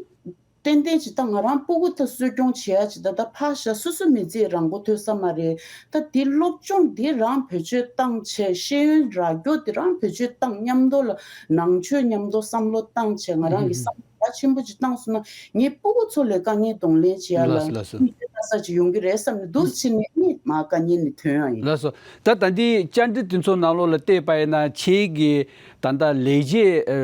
ཏན་ཏན་ཅིག་ད་ང་རང་སྤུ་གུ་ད་གསོ་སྐྱོང་བྱེད་ཡ་ཅིག་ད་ད་ཕར་བཞག་སོ་སོ་མི་ཚེ་རང་མགོ་ཐོན་ས་མ་རེད། ད་དེ་སློབ་སྦྱོང་དེ་རང་བེད་སྤྱོད་བཏང་བྱས། ཤེས་ཡོན་རག་རྒྱུ་དེ་རང་བེད་སྤྱོད་བཏང་། མཉམ་དུ་ལ་ནང་ཆོས་མཉམ་དུ་བསམ་བློ་བཏང་བྱས། ང་རང་གི་བསམ་བློ་རྒྱ་ཆེན་པོ་ཅིག་བཏང་སོང་ན་ངའི་སྤུ་གུ་ཚོ་ལས་དཀའ་ངལ་གདོང་ལེན་བྱེད་ཡ་ལ་ལགས་སོ་ལགས་སོ། མི་ཚེ་ལྟ་ས་ཅིག་ཡོང་གི་རེད་བསམ་ནས་འདུག་སེ་བྱས་ནས་ནི་མར་དཀའ་ངལ་ནི་ཐོན་ཡ་ཡིན། ལགས་སོ། ད་ད་འདི་བཅར་འདྲི་དེ་ཚོ་ནང་ལོགས་ལ་བལྟས་པ་ཡིན་ན་ཁྱེད་ཀྱི་ད་ལྟ་ལས་བྱེད་ཨ་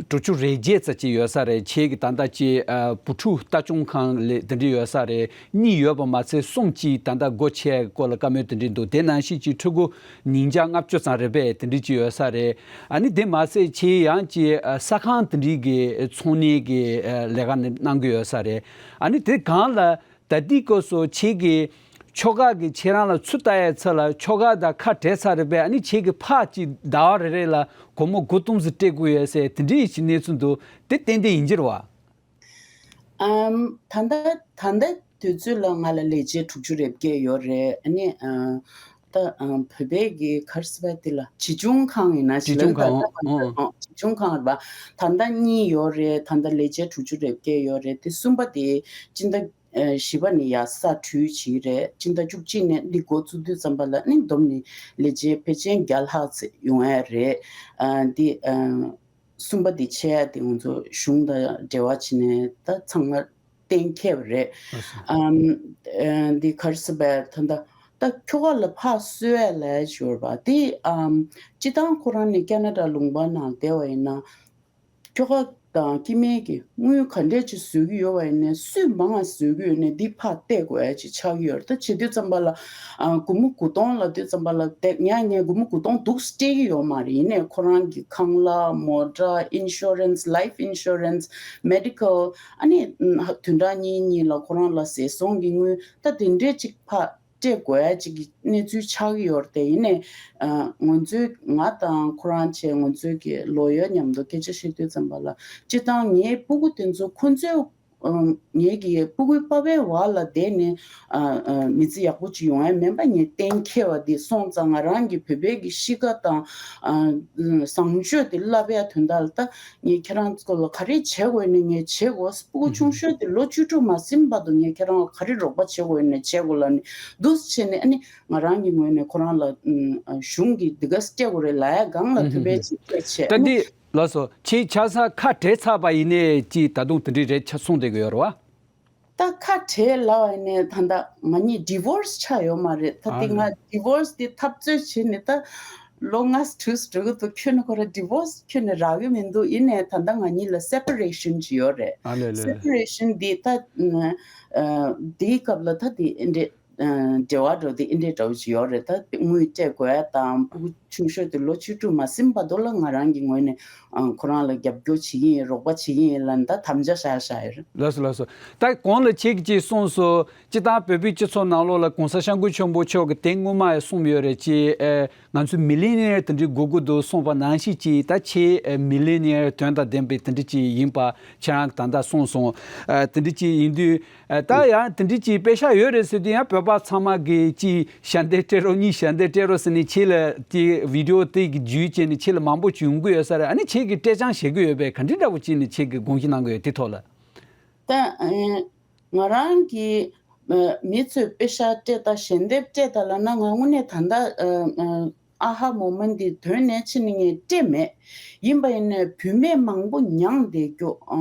དྲུག་ཅུ་རེ་བརྒྱད་ཙམ་ཅིག་ཡོད་ས་རེད། ཁྱེད་ཀྱི་ད་ལྟ་ཅིག་ཨ་བུ་ཕྲུག་ལྟ་སྐྱོང་ཁང་ལས་དེ་འདྲ་ཡོད་ས་རེད། གཉིས་ཡོད་པ་མ་ཚད་གསུམ་ཅིག་ད་ལྟ་སྒོ་ཕྱེ་སྐོར་ལ་བཀའ་མོལ་དེ་འདྲ་འདུག་དེ་ནང་བཞིན་ཅིག་ཕྲུ་གུ་ཉིས་བརྒྱ་ལྔ་བཅུ་ཙམ་རེ་བས་དེ་འདྲ་ཅིག་ཡོད་ས་རེད། ཨ་ནི་དེ་མ་ཚད་ཁྱེད་ཡང་ཅིག་ཨ་ས་ཁང་དེ་འདྲའི་གི་ཚོང་གཉེར་གི་ཨ་ལས་ཀ་ནི་གནང་གི་ཡོད་ས་རེད། ཨ་ནི་དེ་གང་ལ་ད་ལྟའི་སྐབས་སུ་ཁྱེད་ཀྱི་ཁྱོ་ག་གིས་ཁྱེད་རང་ལ་ཚུར་ལྟ་ཡ་ཚོ་ལ་ཁྱོ་ག་དང་ཁ་བྲལ་ཚར་རེད་པས། ཨ་ནི་ཁྱེད་ཀྱི་ཕ་གཅིག་ཟླ་བ་རེ་རེ་ལ་སྒོར་མོ་དགུ་སྟོང་ཙམ་སྤྲད་དགོས་ཡོད་ཟེར་དེ་འདྲའི་ཞིག་གནས་ཚུལ་འདུག་དེ་ཏན་ཏན་ཡིན་གྱི་རེད་བ། ཨམ། ད་ལྟ་ད་ལྟ་དུས་ཚོད་ལ་ང་ལ་ལས་བྱེད་དྲུག་ཅུ་རེ་བརྒྱད་ཡོད་རེད། ཨ་ནི་ཨ་ད་ཨ་བོད་པའི་གི་ག་རེ་ཟེར་བ་དེ་ལ་བྱིས་སྐྱོང་ཁང་ཡིན་ན་ཞིག་བྱིས་སྐྱོང་ལ་ཁང་ད་ལྟ་ཨང་ཨང་། བྱིས་སྐྱོང་ཁང་རེད་པ། ད་ལྟ་གཉིས་ཡོད་རེད། ད་ལྟ་ལས་བྱེད་དྲུག་ཅུ་རེ་བརྒྱད་ཡོད་རེད། དེ་གསུམ་པ་དེ་སྤྱི་ཟླ་ཨ་བཞི་པ་ནས་ཡར་གསར་འཁྲུས་བྱས་རེད། སྤྱི་ཟླ་བཅུ་གཅིག་ནས་འདི་འགོ་བཙུགས་དུས་ཙམ་པ་ལ་ནི་བསྡོམས་ནས་ལས་བྱེད་ཕལ་ཆེར་བརྒྱ་ལྷག་ཙམ་ཡོང་ཡ་རེད། ཨ་འདི་ཨ་གསུམ་པ་འདི་ཆད་ཡ་དེ་ང་ཚོ་གཞུང་དང་འབྲེལ་བ་བྱས་ནས་ད་ཚང་མ་གཏན་འཁེལ་བ་རེད། ལགས་སོ། ཨམ། ཨ་འདི་ག་རེ་ཟེར་བས་ད་ད་ད་ཁྱོ་ག་ལ་ཕར་གསོ་ཡ་ལས་ཞོར་བ་དེ་ཨམ། སྤྱི་བཏང་ཁོ་རང་ནི་ཁེ་ན་ཌ་ལུང་པ་ནང་བསྡད་པ་ཡིན་ན། ཁྱོ་ག་དང་སྐྱེ་དམན་གྱི་དངུལ་ག་འདྲས་ཅིག་བཟོ་གི་ཡོད་པ་ཡིན་ནའི་སུས་མང་ང་བཟོ་གི་ཡོད་ནའི་འདི་ཕར་སྟེར་དགོས་ཡ་ཅིག་ཆགས་ཀྱི་ཡོད་རེད། ད་བྱེད་དུས་ཙམ་པ་ལ་ཨ་སྒོར་མོ་དགུ་སྟོང་ལབ་དུས་ཙམ་པ་ལ་དེ་ངས་ངས་སྒོར་མོ་དགུ་སྟོང་འདུག་སེ་སྤྲད་ཀྱི་ཡོད་མ་རེད། ཡིན་ནའི་ཁོ་རང་གི་ཁང་གླ། མོ་ཊ། ཨིན་ཤོ་རན་སི། ལའིཕ་ཨིན་ཤོ་རན་སི། མེ་ཌི་ཀལ། ཨ་ནི་ཨ་བདུན་ཕྲག་གཉིས་གཉིས་ལ་ཁོ་རང་ལ་ཟས་སོང་གི་དངུལ་ད་དེ་འདྲས་ཅིག་ཕར་སྤྲད་དགོས་ཡ་ཅིག་གི་གནས་ཚུལ་ཆགས་ཀྱི་ཡོད་རེད་དེ། ཡིན་ནའི་ཨ་ང་ཚོའི་ང་དང་ཁོ་རང་བཅས་ང་ཚོའི་གི་ལོ་ཡར་མཉམ་དུ་སྐད་ཆ་བཤད་དུས་ཙམ་པ་ལ་སྤྱིར་བཏང་ངའི་སྤུ་གུ་དེ་ཚོ་ཁོ་ཚོའི་ཨ་ངེད་ཀྱི་སྤུ་གུའི་པ་ཕའི་བར་ལ་བསྡད་ནས་ཨ་ཨ་མི་ཚེ་ཡག་པོ་ཅིག་ཡོང་ཡ་མིན་པ་ངས་གཏན་འཁེལ་བ་འདི་སོང་ཙང་། ང་རང་གི་བོད་པའི་གི་གཤིས་ཀ་དང་ཨ་བཟང་སྤྱོད་དེ་བསླབ་ཡ་དོན་དག་ལ་ད་ངས་ཁྱེད་རང་ཚོ་ལ་ག་རེ་བྱེད་དགོས་ནས་ངས་བྱེད་དགོས། སྤུ་གུ་ཆུང་ཤོས་དེ་ལོ་བཅུ་དྲུག་མ་ཟིན་བར་དུ་ངས་ཁྱེད་རང་ལ་ག་རེ་རོགས་པ་བྱེད་དགོས་ནས་བྱེད་དགོས་ལབ་ནས་འདུག་སེ་བྱས་ནས། ཨ་ནི་ང་རང་གི་ངོས་ནས་ཁོ་རང་ལ་ཨ་གཞུང་གིས་འདི་ག་སྤྲད་དགོས་རེད་ལབ་ཡ་སྒང་ལ་ཐུག་པའི་ཅིག་སྤྲད་བྱས། ད་ཨ་ནི་འདི་ལགས་སོ། ཁྱེད་ཆ་ཚང་ཁ་བྲལ་ཚར་བ་ཡིན་ནའི་ཅིག་ད་དུང་དེ་འདྲའི་རེད་ཆ་སོང་བསྡད་ཀྱི་ཡོད་རེད་བ། ད་ཁ་བྲལ་ལབ་པ་ཡིན་ནའི་ད་ལྟ་ང་གཉིས་ཌི་ཝོར་སི་ཆགས་ཡོད་མ་རེད། ད་ཨ་དེ་ལེ། ང་ཌི་ཝོར་སི་དེ་འཐབ་རྩོད་བྱས་ནས་ད་ལོ་ལྔ་དྲུག་འགྲོ་གི་འདུག་ཁྱོན་ནས་ཁོ་ར་ཌི་ཝོར་སི་ཁྱོན་ནས་རག་གི་མི་འདུག་ཡིན་ནའི་ད་ལྟ་ང་གཉིས་ལ་སེ་པ་རེ་ཤན་ཅིག་ཡོད་རེད། ཨ་ལེ་ལེ་སེ་ལེ། པ་རེ་ཤན་འདི་ད་ཨ་དེའི་སྐབས་ལ་ད་དེ་འདྲས་ཨ་འབྲེལ་བ་འགྲོ་དེ་འདྲས་འདྲ་བོ་ཅིག་ཡོད་རེད། ད་དངུལ་སྤྲད་དགོས་ཡ་དང་སྤུ་གུ་ཆུང་ཤོས་དེ་ལོ་བཅུ་དྲུག་མ་ཟིན་བར་དུ་ལ་ང་རང་གི་ངོས་ནས་ཨ་ཁོ་རང་ལ་རྒྱབ་སྐྱོར་བྱེད་ཀྱི་ཡིན། རོགས་པ་བྱེད་ཀྱི་ཡིན་ལབ་ནས་ད་དམ་བཅའ་བཞག་བཞག་ཡོད་རེད། ལགས་སོ་ལགས་སོ། ད་གོང་ལ་ཁྱེད་ཀྱིས་ཅིག་གསུངས་སོང་། སྤྱིར་བཏང་བོད་པའི་སྤྱི་ཚོགས་ནང་ལོགས་ལ་གོང་ས་སྐྱབས་མགོན་ཆེན་པོ་མཆོག་གིས་དེ་སྔོན་མ་ཡང་གསུངས་ཡོད་རེད། ཅེས་ཨེ་ང་ཚོས་མི་ལི་ནི་ཡར་དེ་འདྲའི་དགོས་ཀྱི་འདུག་གསུངས་པ་ནང་བཞིན་ཅིག་ད་ཁྱེད་ཨེ་མི་ལི་ནི་ཡར་དོན་དང་ལྡན་པའི་དེ་འདྲ་ཅིག་ཡིན་པ་ཁྱེད་རང་ད་ལྟ་གསུངས་སོང་། ཨེ་དེ་འདྲ་ཅིག་ཡིན་དུས་ཨེ་ད་ཡང་དེ་འདྲ་ཅིག་པེ་ཤག་ཡོད་རེད་ཟེར་དུས་ཡང་བོད་པ་ཚང་མ་གིས་ཅིག་ཞལ་འདེབས་སྤྲད་རོགས། གཉིས་ཞལ་འདེབས་སྤྲད་རོགས་ཟེར་ནས་ཁྱེད་ལ་དེ་བི་ཌི་ཡོ་དེ་གི་བརྒྱུད་བྱས་ནས་ཁྱེད་ལ་མང་པོ་ཅིག་ཡོང་གི་ཡོད་ས་རེད། ཨ་ནི་ཁྱེད་ཀྱིས་སྤྲད་རྐྱང་བྱེད་ཀྱི་ཡོད་པས་ག་འདྲ་འདྲ་བོ་ཅིག་ནས་ཁྱེད་ཀྱིས་དགོངས་ཞུ་གནང་གི་ཡོད་དེ་ཐོག་ལ། ད་ཨ་ང་རང་གིས་ཨ་མི་ཚོས་པེ་ཤག་སྤྲད་དང་ཞལ་འདེབས་སྤྲད་དང་ལབ་ན་ང་དངོས་གནས་ད་ལྟ་ཨ་ཨ་ཨ་ཧ་མོ་མན་འདི་དོན་ནས་ཕྱིན་ནས་ངས་སྤྲད་མེད། ཡིན་པ་ཡིན་ནའི་བུད་མེད་མང་པོ་མྱངས་བསྡད་རྒྱུ་ཨ་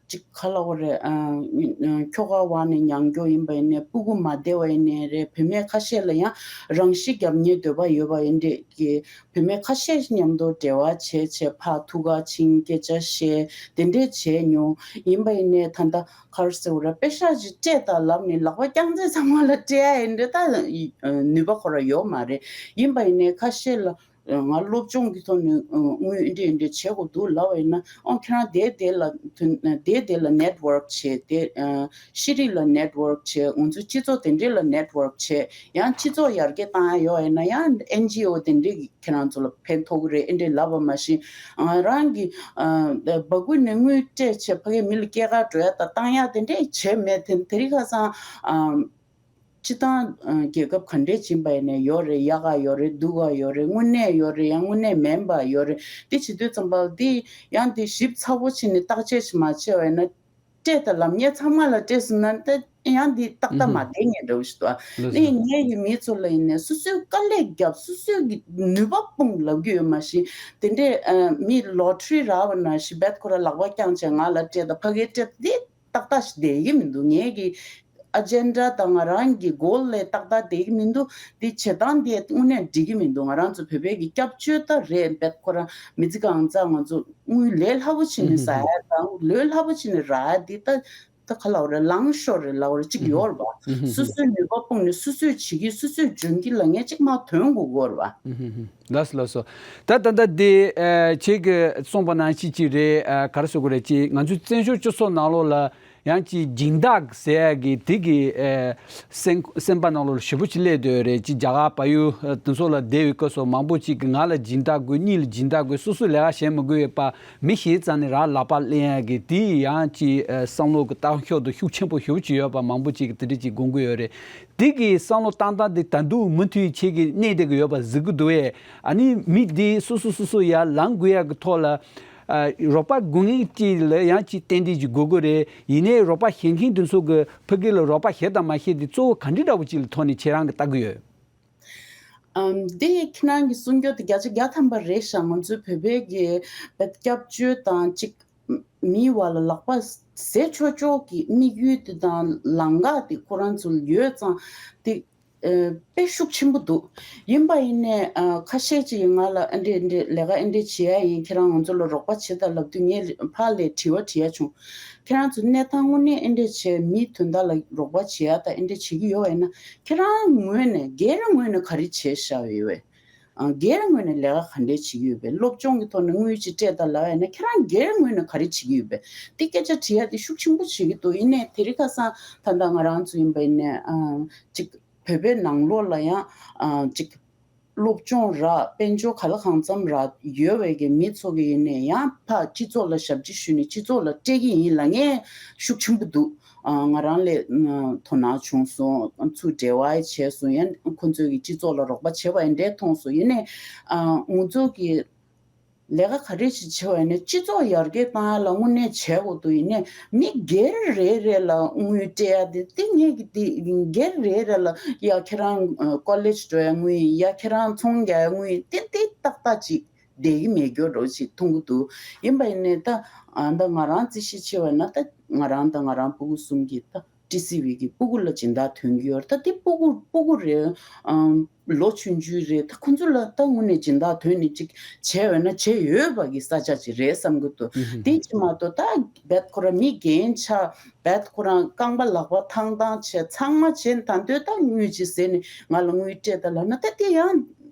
ཅིག་ག་ལབ་དགོས་རེད། ཨ་ཁྱོ་ག་བར་ནས་མྱངས་རྒྱུ་ཡིན་པ་ཡིན་ནའི་སྤུ་གུ་མ་བདེ་བ་ཡིན་ནའི་རེད། བུད་མེད་ཁ་ཤས་ལ་ཡང་རང་ཤི་བརྒྱབ་ཉེན་འདོད་པ་ཡོད་པ་ཡིན་འདྲས་ཀྱི་བུད་མེད་ཁ་ཤས་མཉམ་དུ་འབྲེལ་བ་བྱས་བྱས་ཕར་ཐུག་ག་ཕྱིན་སྐད་ཆ་བཤད་དེ་འདྲས་བྱས་མྱོང་། ཡིན་པ་ཡིན་ནའི་ད་ལྟ་ག་རེ་ཟེར་དགོས་རེད། པེ་ཤག་ཅིག་སྤྲད་དང་ལབ་ནས་ལག་པ་རྐྱང་རྩེད་ཚང་མ་ལ་སྤྲད་ཡ་ཡིན་འདྲ་ད་ནུས་པ་ཁོ་ར་ཡོད་མ་རེད། ཡིན་པ་ཡིན་ནའི་ཁ་ཤས་ལ་ང་སློབ་སྦྱོང་གི་ཐོག་ནས་དངུལ་འདི་འདྲ་འདི་འདྲ་བྱེད་དགོས་འདུག་ལབ་པ་ཡིན་ན། ཨོ་ཁྱེད་རང་དེ་དེ་ལ་དེ་དེ་ལ་ནེཊ་ཝརཀ་བྱེད་དེ། ཤེས་རིག་ལ་ནེཊ་ཝརཀ་བྱེད། ང་ཚོའི་སྤྱི་ཚོགས་དེ་འདྲ་ལ་ནེཊ་ཝརཀ་བྱེད། ཡང་སྤྱི་ཚོགས་ཡར་རྒྱས་བཏང་ཡ་ཡོད་ཡིན་ན་ཡང་ཨེན་ཇི་ཨོ་དེ་འདྲ་གི་ཁྱེད་རང་ཚོ་ལ་ཕན་ཐོགས་ཀྱི་རེད། ཨེ་འདྲས་ལབ་པ་མ་གཞི་ང་རང་གི་ཨ་འབག་གུ་ནས་དངུལ་སྤྲད་བྱས་ཕ་གིའི་མི་ལ་སྐྱེལ་ག་འགྲོ་ཡ་དང་བཏང་ཡ་དེ་འདྲས་བྱས་མེད། དེ་དེ་རིང་ཁ་སང་ཨ་སྤྱི་བཏང་ཨ་རྒྱལ་ཁབ་ག་འདྲས་ཕྱིན་པ་ཡིན་ནའི་ཡོད་རེད། ཡག་ག་ཡོད་རེད། སྡུག་ག་ཡོད་རེད། དངོས་གནས་ཡོད་རེད། ཡང་དངོས་གནས་མིན་པ་ཡོད་རེད། དེ་བྱེད་དུས་ཙམ་པ་ལ་དེ་ཡང་དེ་ཞིབ་ཚགས་པོ་བྱས་ནས་བརྟག་དཔྱད་ཅིག་མ་བྱས་པ་ཡིན་ན། སྤྲད་དང་ལབ་མཁན་ཚང་མ་ལ་སྤྲད་སོང་ན་ད་ཡང་འདི་ཏག་ཏག་མ་བསྡད་མཁན་འདྲ་བོ་ཞིག་འདུག་ཨ། ལགས་ནས་སོ། ངས་ཀྱི་མི་ཚོ་ལ་ཡིན་ནའི་སོ་སོའི་དཀའ་ལས་བརྒྱབ། སོ་སོའི་གི་ནུས་པ་སྤུངས་ལབ་ཀྱི་ཡོད་མ་གཞི་དེ་འདྲས་ཨ་མི་ལོ་ཊ་རི་རག་པ་ནང་བཞིན་བེད་ཁོ་ར་ལག་པ་བརྐྱངས་བྱས་ང་ལ་སྤྲད་དང་ཕ་གིར་སྤྲད་དང་འདི་ཏག་ཏག་ཞིག་བསྡད་ཀྱི་མི་འདུག་ངས་ཀྱི་ཨ་ཇེན་ཌ་དང་ང་རང་གི་གོལ་ལས་ཏག་ཏག་བསྡད་ཀྱི་མི་འདུག་འདི་བྱེད་སྟངས་འདི་དངོས་གནས་འགྲིག་གི་མི་འདུག་ང་རང་ཚོ་བོད་པའི་གི་སྐྱབས་བཅོལ་ད་རེད། བེད་ཁོ་ར་མི་ཚེ་གང་ཚང་ང་ཚོ་དངུལ་ལས་སླ་པོ་བྱས་ནས་ཟ་ཡ་དང་ལས་སླ་པོ་བྱས་ནས་རག་ཡ་འདི་ད་ད་ག་ལབ་རེད། ལངས་ཤོར་རེད་ལབ་རེད། གཅིག་ཡོད་རེད་པ། སོ་སོའི་ནུས་པ་སྤུངས་ནས་སོ་སོས་བྱེད་ཀྱི་སོ་སོས་འཇོན་གྱི་ལབ་མཁན་གཅིག་མ་ཐོན་དགོས་ཀྱི་ཡོད་རེད་པ། ལགས་སོ་ལགས་སོ། ད་ད་ལྟ་འདི་ཨ་ཁྱེད་ཀྱིས་གསུངས་པ་ནང་བཞིན་ཅིག་རེད། ཨ་ག་རེ་ཟེར་དགོས་རེད། ཅིག་ང་ཚོའི་བཙན་བྱོལ་སྤྱི་ཚོགས་ནང་ལོགས་ལ་ཡང་ཅིག་སྦྱིན་བདག་ཟེར་ཡ་གི་དེ་གི་ཨ་སེམས་སེམས་པ་ནང་ལོགས་ལ་ཞེ་པོ་ཅིག་སླེབས་བསྡད་ཡོད་རེད། ཅིག་རྒྱ་གར་བལ་ཡུལ་ཨ་དེ་ཚོ་ལ་བསྡད་པའི་སྐབས་སུ་མང་པོ་ཅིག་གིས་ང་ལ་སྦྱིན་བདག་དགོས། གཉིས་ལ་སྦྱིན་བདག་དགོས། སོ་སོས་ལས་ཀ་བྱེད་མི་དགོས་པ་མི་ཞིག་རྩ་ནས་རང་ལག་པ་ལེན་ཡ་གི་དེ་ཡང་ཅིག་ཨ་བསམ་བློ་གི་ལྟ་ཕྱོགས་དེ་ཤུགས་ཆེན་པོ་ཞེ་པོ་ཅིག་ཡོད་པ་མང་པོ་ཅིག་གིས་དེ་འདྲ་ཅིག་དགོངས་ཀྱི་ཡོད་རེད། དེ་གི་བསམ་བློ་བཏང་སྟངས་དེ་ད་དུང་མུ་མཐུད་ཁྱེད་ཀྱིས་གནས་བསྡད་ཀྱི་ཡོད་པ་གཟིགས་ཀྱི་འདུག་བས། ཨ་ནི་མི་དེ་སོ་སོ་སོ་སོ་ཡར་ལངས་དགོས་ཡག་གི་ཐོག་ལ་ཨ་རོགས་པ་དགོས་མཁན་ཅིག་ལ་ཡང་ཅིག་ཏན་ཏན་ཅིག་དགོས་ཀྱི་རེད། ཡིན་ནའི་རོགས་པ་བྱེད་མཁན་དེ་ཚོ་གི་ཕ་གི་ལ་རོགས་པ་བྱེད་དང་མ་བྱེད་དེ་གཙོ་བོ་ག་འདྲ་འདྲ་བོ་ཅིག་ལ་ཐོག་ནས་ཁྱེད་རང་གིས་ལྟ་གི་ཡོད། ཨམ། འདི་ཁྱེད་རང་གི་གསུང་རྒྱུ་དེ་བརྒྱ་ཆ་བརྒྱ་ཐམ་པ་རེད་ཤག་ང་ཚོའི་བོད་པའི་གི་བེད་སྐྱབས་བཅོལ་དང་གཅིག་མིའི་བར་ལ་ལག་པ་ཟེར་ཆོག་ཆོག་གི་དམིགས་ཡུལ་དེ་དང་ལམ་ཁ་དེ་ཁོ་རང་ཚོ་ལ་ཡོད་ཙང་དེ་ཨ་དཔེ་ཤུགས་ཆེན་པོ་འདུག་ཡིན་པ་ཡིན་ནའི་ཨ་ཁ་ཤས་ཅིག་ང་ལ་ཨ་འདྲས་འདྲས་ལས་ཀ་ཨ་འདྲས་བྱེད་ཡ་ཡིན། ཁྱེད་རང་ང་ཚོ་ལ་རོགས་པ་བྱེད་དང་ལབ་དུས་ངས་ཕར་ལ་དྲི་བ་དྲི་ཡ་བྱུང་། ཁྱེད་རང་ཚོ་གནས་སྟངས་དངོས་གནས་ཨེ་འདྲས་བྱས་མིའི་དོན་དག་ལ་རོགས་པ་བྱེད་ཡ་དང་ཨེ་འདྲས་བྱེད་ཀྱི་ཡོད་པ་ཡིན་ན་ཁྱེད་རང་ངོས་ནས་སྒེར་ངོས་ནས་ག་རེ་བྱས་བཞག་ཡོད་པས། ཨ་སྒེར་ངོས་ནས་ལས་ཀ་ག་འདྲས་བྱེད་ཀྱི་ཡོད་པས། སློབ་སྦྱོང་གི་ཐོག་ནས་དངུལ་ཅིག་སྤྲད་དང་ལབ་ཡ་ཡིན་ན་ཁྱེད་རང་སྒེར་ངོས་ནས་ག་རེ་བྱེད་ཀྱི་ཡོད་པས། དེ་སྐད་ཆ་དྲི་ཡ་དེ་ཤུགས་ཆེན་པོ་བྱེད་ཀྱི་འདུག་ཡིན་ནའི་དེ་རིང་ཁ་སང་ད་ལྟ་ང་རང་ཚོ་ཡིན་པ་ཡིན་ནའི་ཨ་ཅིག་བོད་པའི་ནང་ལོགས་ལ་ཡང་ཨ་ཅིག་སློབ་སྦྱོང་རག་དཔལ་འབྱོར་ག་ལ་གང་འཚམ་རག་ཡོད་པའི་གི་མི་ཚོ་གི་ཡིན་ནའི་ཡང་ཕར་སྤྱི་ཚོགས་ལ་ཞབས་ཕྱི་ཞུས་ནས་སྤྱི་ཚོགས་ལ་སྤྲད་ཀྱི་ཡིན་ལབ་མཁན་ཤུགས་ཆེན་པོ་འདུག་ཨ་ང་རང་ལ་ཨ་དོ་སྣང་བྱུང་སོང་། ཚུར་འབྲེལ་བ་བྱས་སོང་། ཡང་ཁོ་ཚོས་ཀྱི་སྤྱི་ཚོགས་ལ་རོགས་པ་བྱས་པ་ཡིན་འདྲའི་མཐོང་སོང་། ཡིན་ནའི་ཨ་ང་ཚོ་གི་ལས་ཀ་ག་རེ་ཞིག་བྱེད་པ་ཡིན་ནའི་སྤྱི་ཚོགས་ཡར་རྒྱས་བཏང་ཡ་ལ་དངོས་གནས་བྱེད་དགོས་འདུག་ཡིན་ནའི་མི་སྒེར་རེ་རེ་ལ་དངུལ་སྤྲད་ཡ་དེ་དེ་ངས་ཀྱི་དེ་སྒེར་རེ་རེ་ལ་ཡ་ཁྱེད་རང་ཀོ་ལེཇ་འགྲོ་ཡ་དངུལ་ཡིན། ཡ་ཁྱེད་རང་ཚོང་རྒྱག་ཡ་དངུལ་ཡིན། ཏན་ཏན་ཏག་ཏག་ཅིག་བསྡད་ཀྱི་མེད་རྒྱུ་འདྲ་ཞིག་མཐོང་གི་འདུག་ཡིན་པ་ཡིན་ནའི་ད་ཨ་ད་ང་རང་རྩིས་གཞི་ཆེ་བ་ན་ད་ང་རང་དང་ང་རང་སྤུ་གུ་གསུམ་གྱིས་ད་ཊི་སི་ཝི་གི་སྤུ་གུ་ལ་སྦྱིན་བདག་ཐོན་གྱི་ཡོད་རེད། ད་དེ་སྤུ་གུ་སྤུ་གུ་རེད། ཨམ། ལོ་ཆུང་ཆུང་རེད། ད་ཁོ་ཚོ་ལ་ད་དངོས་གནས་སྦྱིན་བདག་ཐོན་ནས་ཅིག་བྱས་པ་ན་བྱས་ཡོད་པ་གི་ས་ཆ་ཅིག་རེད་བསམ་གྱི་འདུག་དེ་ཅིག་མ་གཏོགས་ད་རྦད་ཁོ་ར་མི་རྒན་ཆགས། རྦད་ཁོ་རང་རྐང་པ་ལག་པ་ཐང་ཐང་བྱས་ཚང་མ་བྱས་ད་འདོད་ད་དངུལ་ཅིག་ཟེར་ནས་ང་ལ་དངུལ་སྤྲད་ད་ལབ་ན་ད་དེ་ཡང་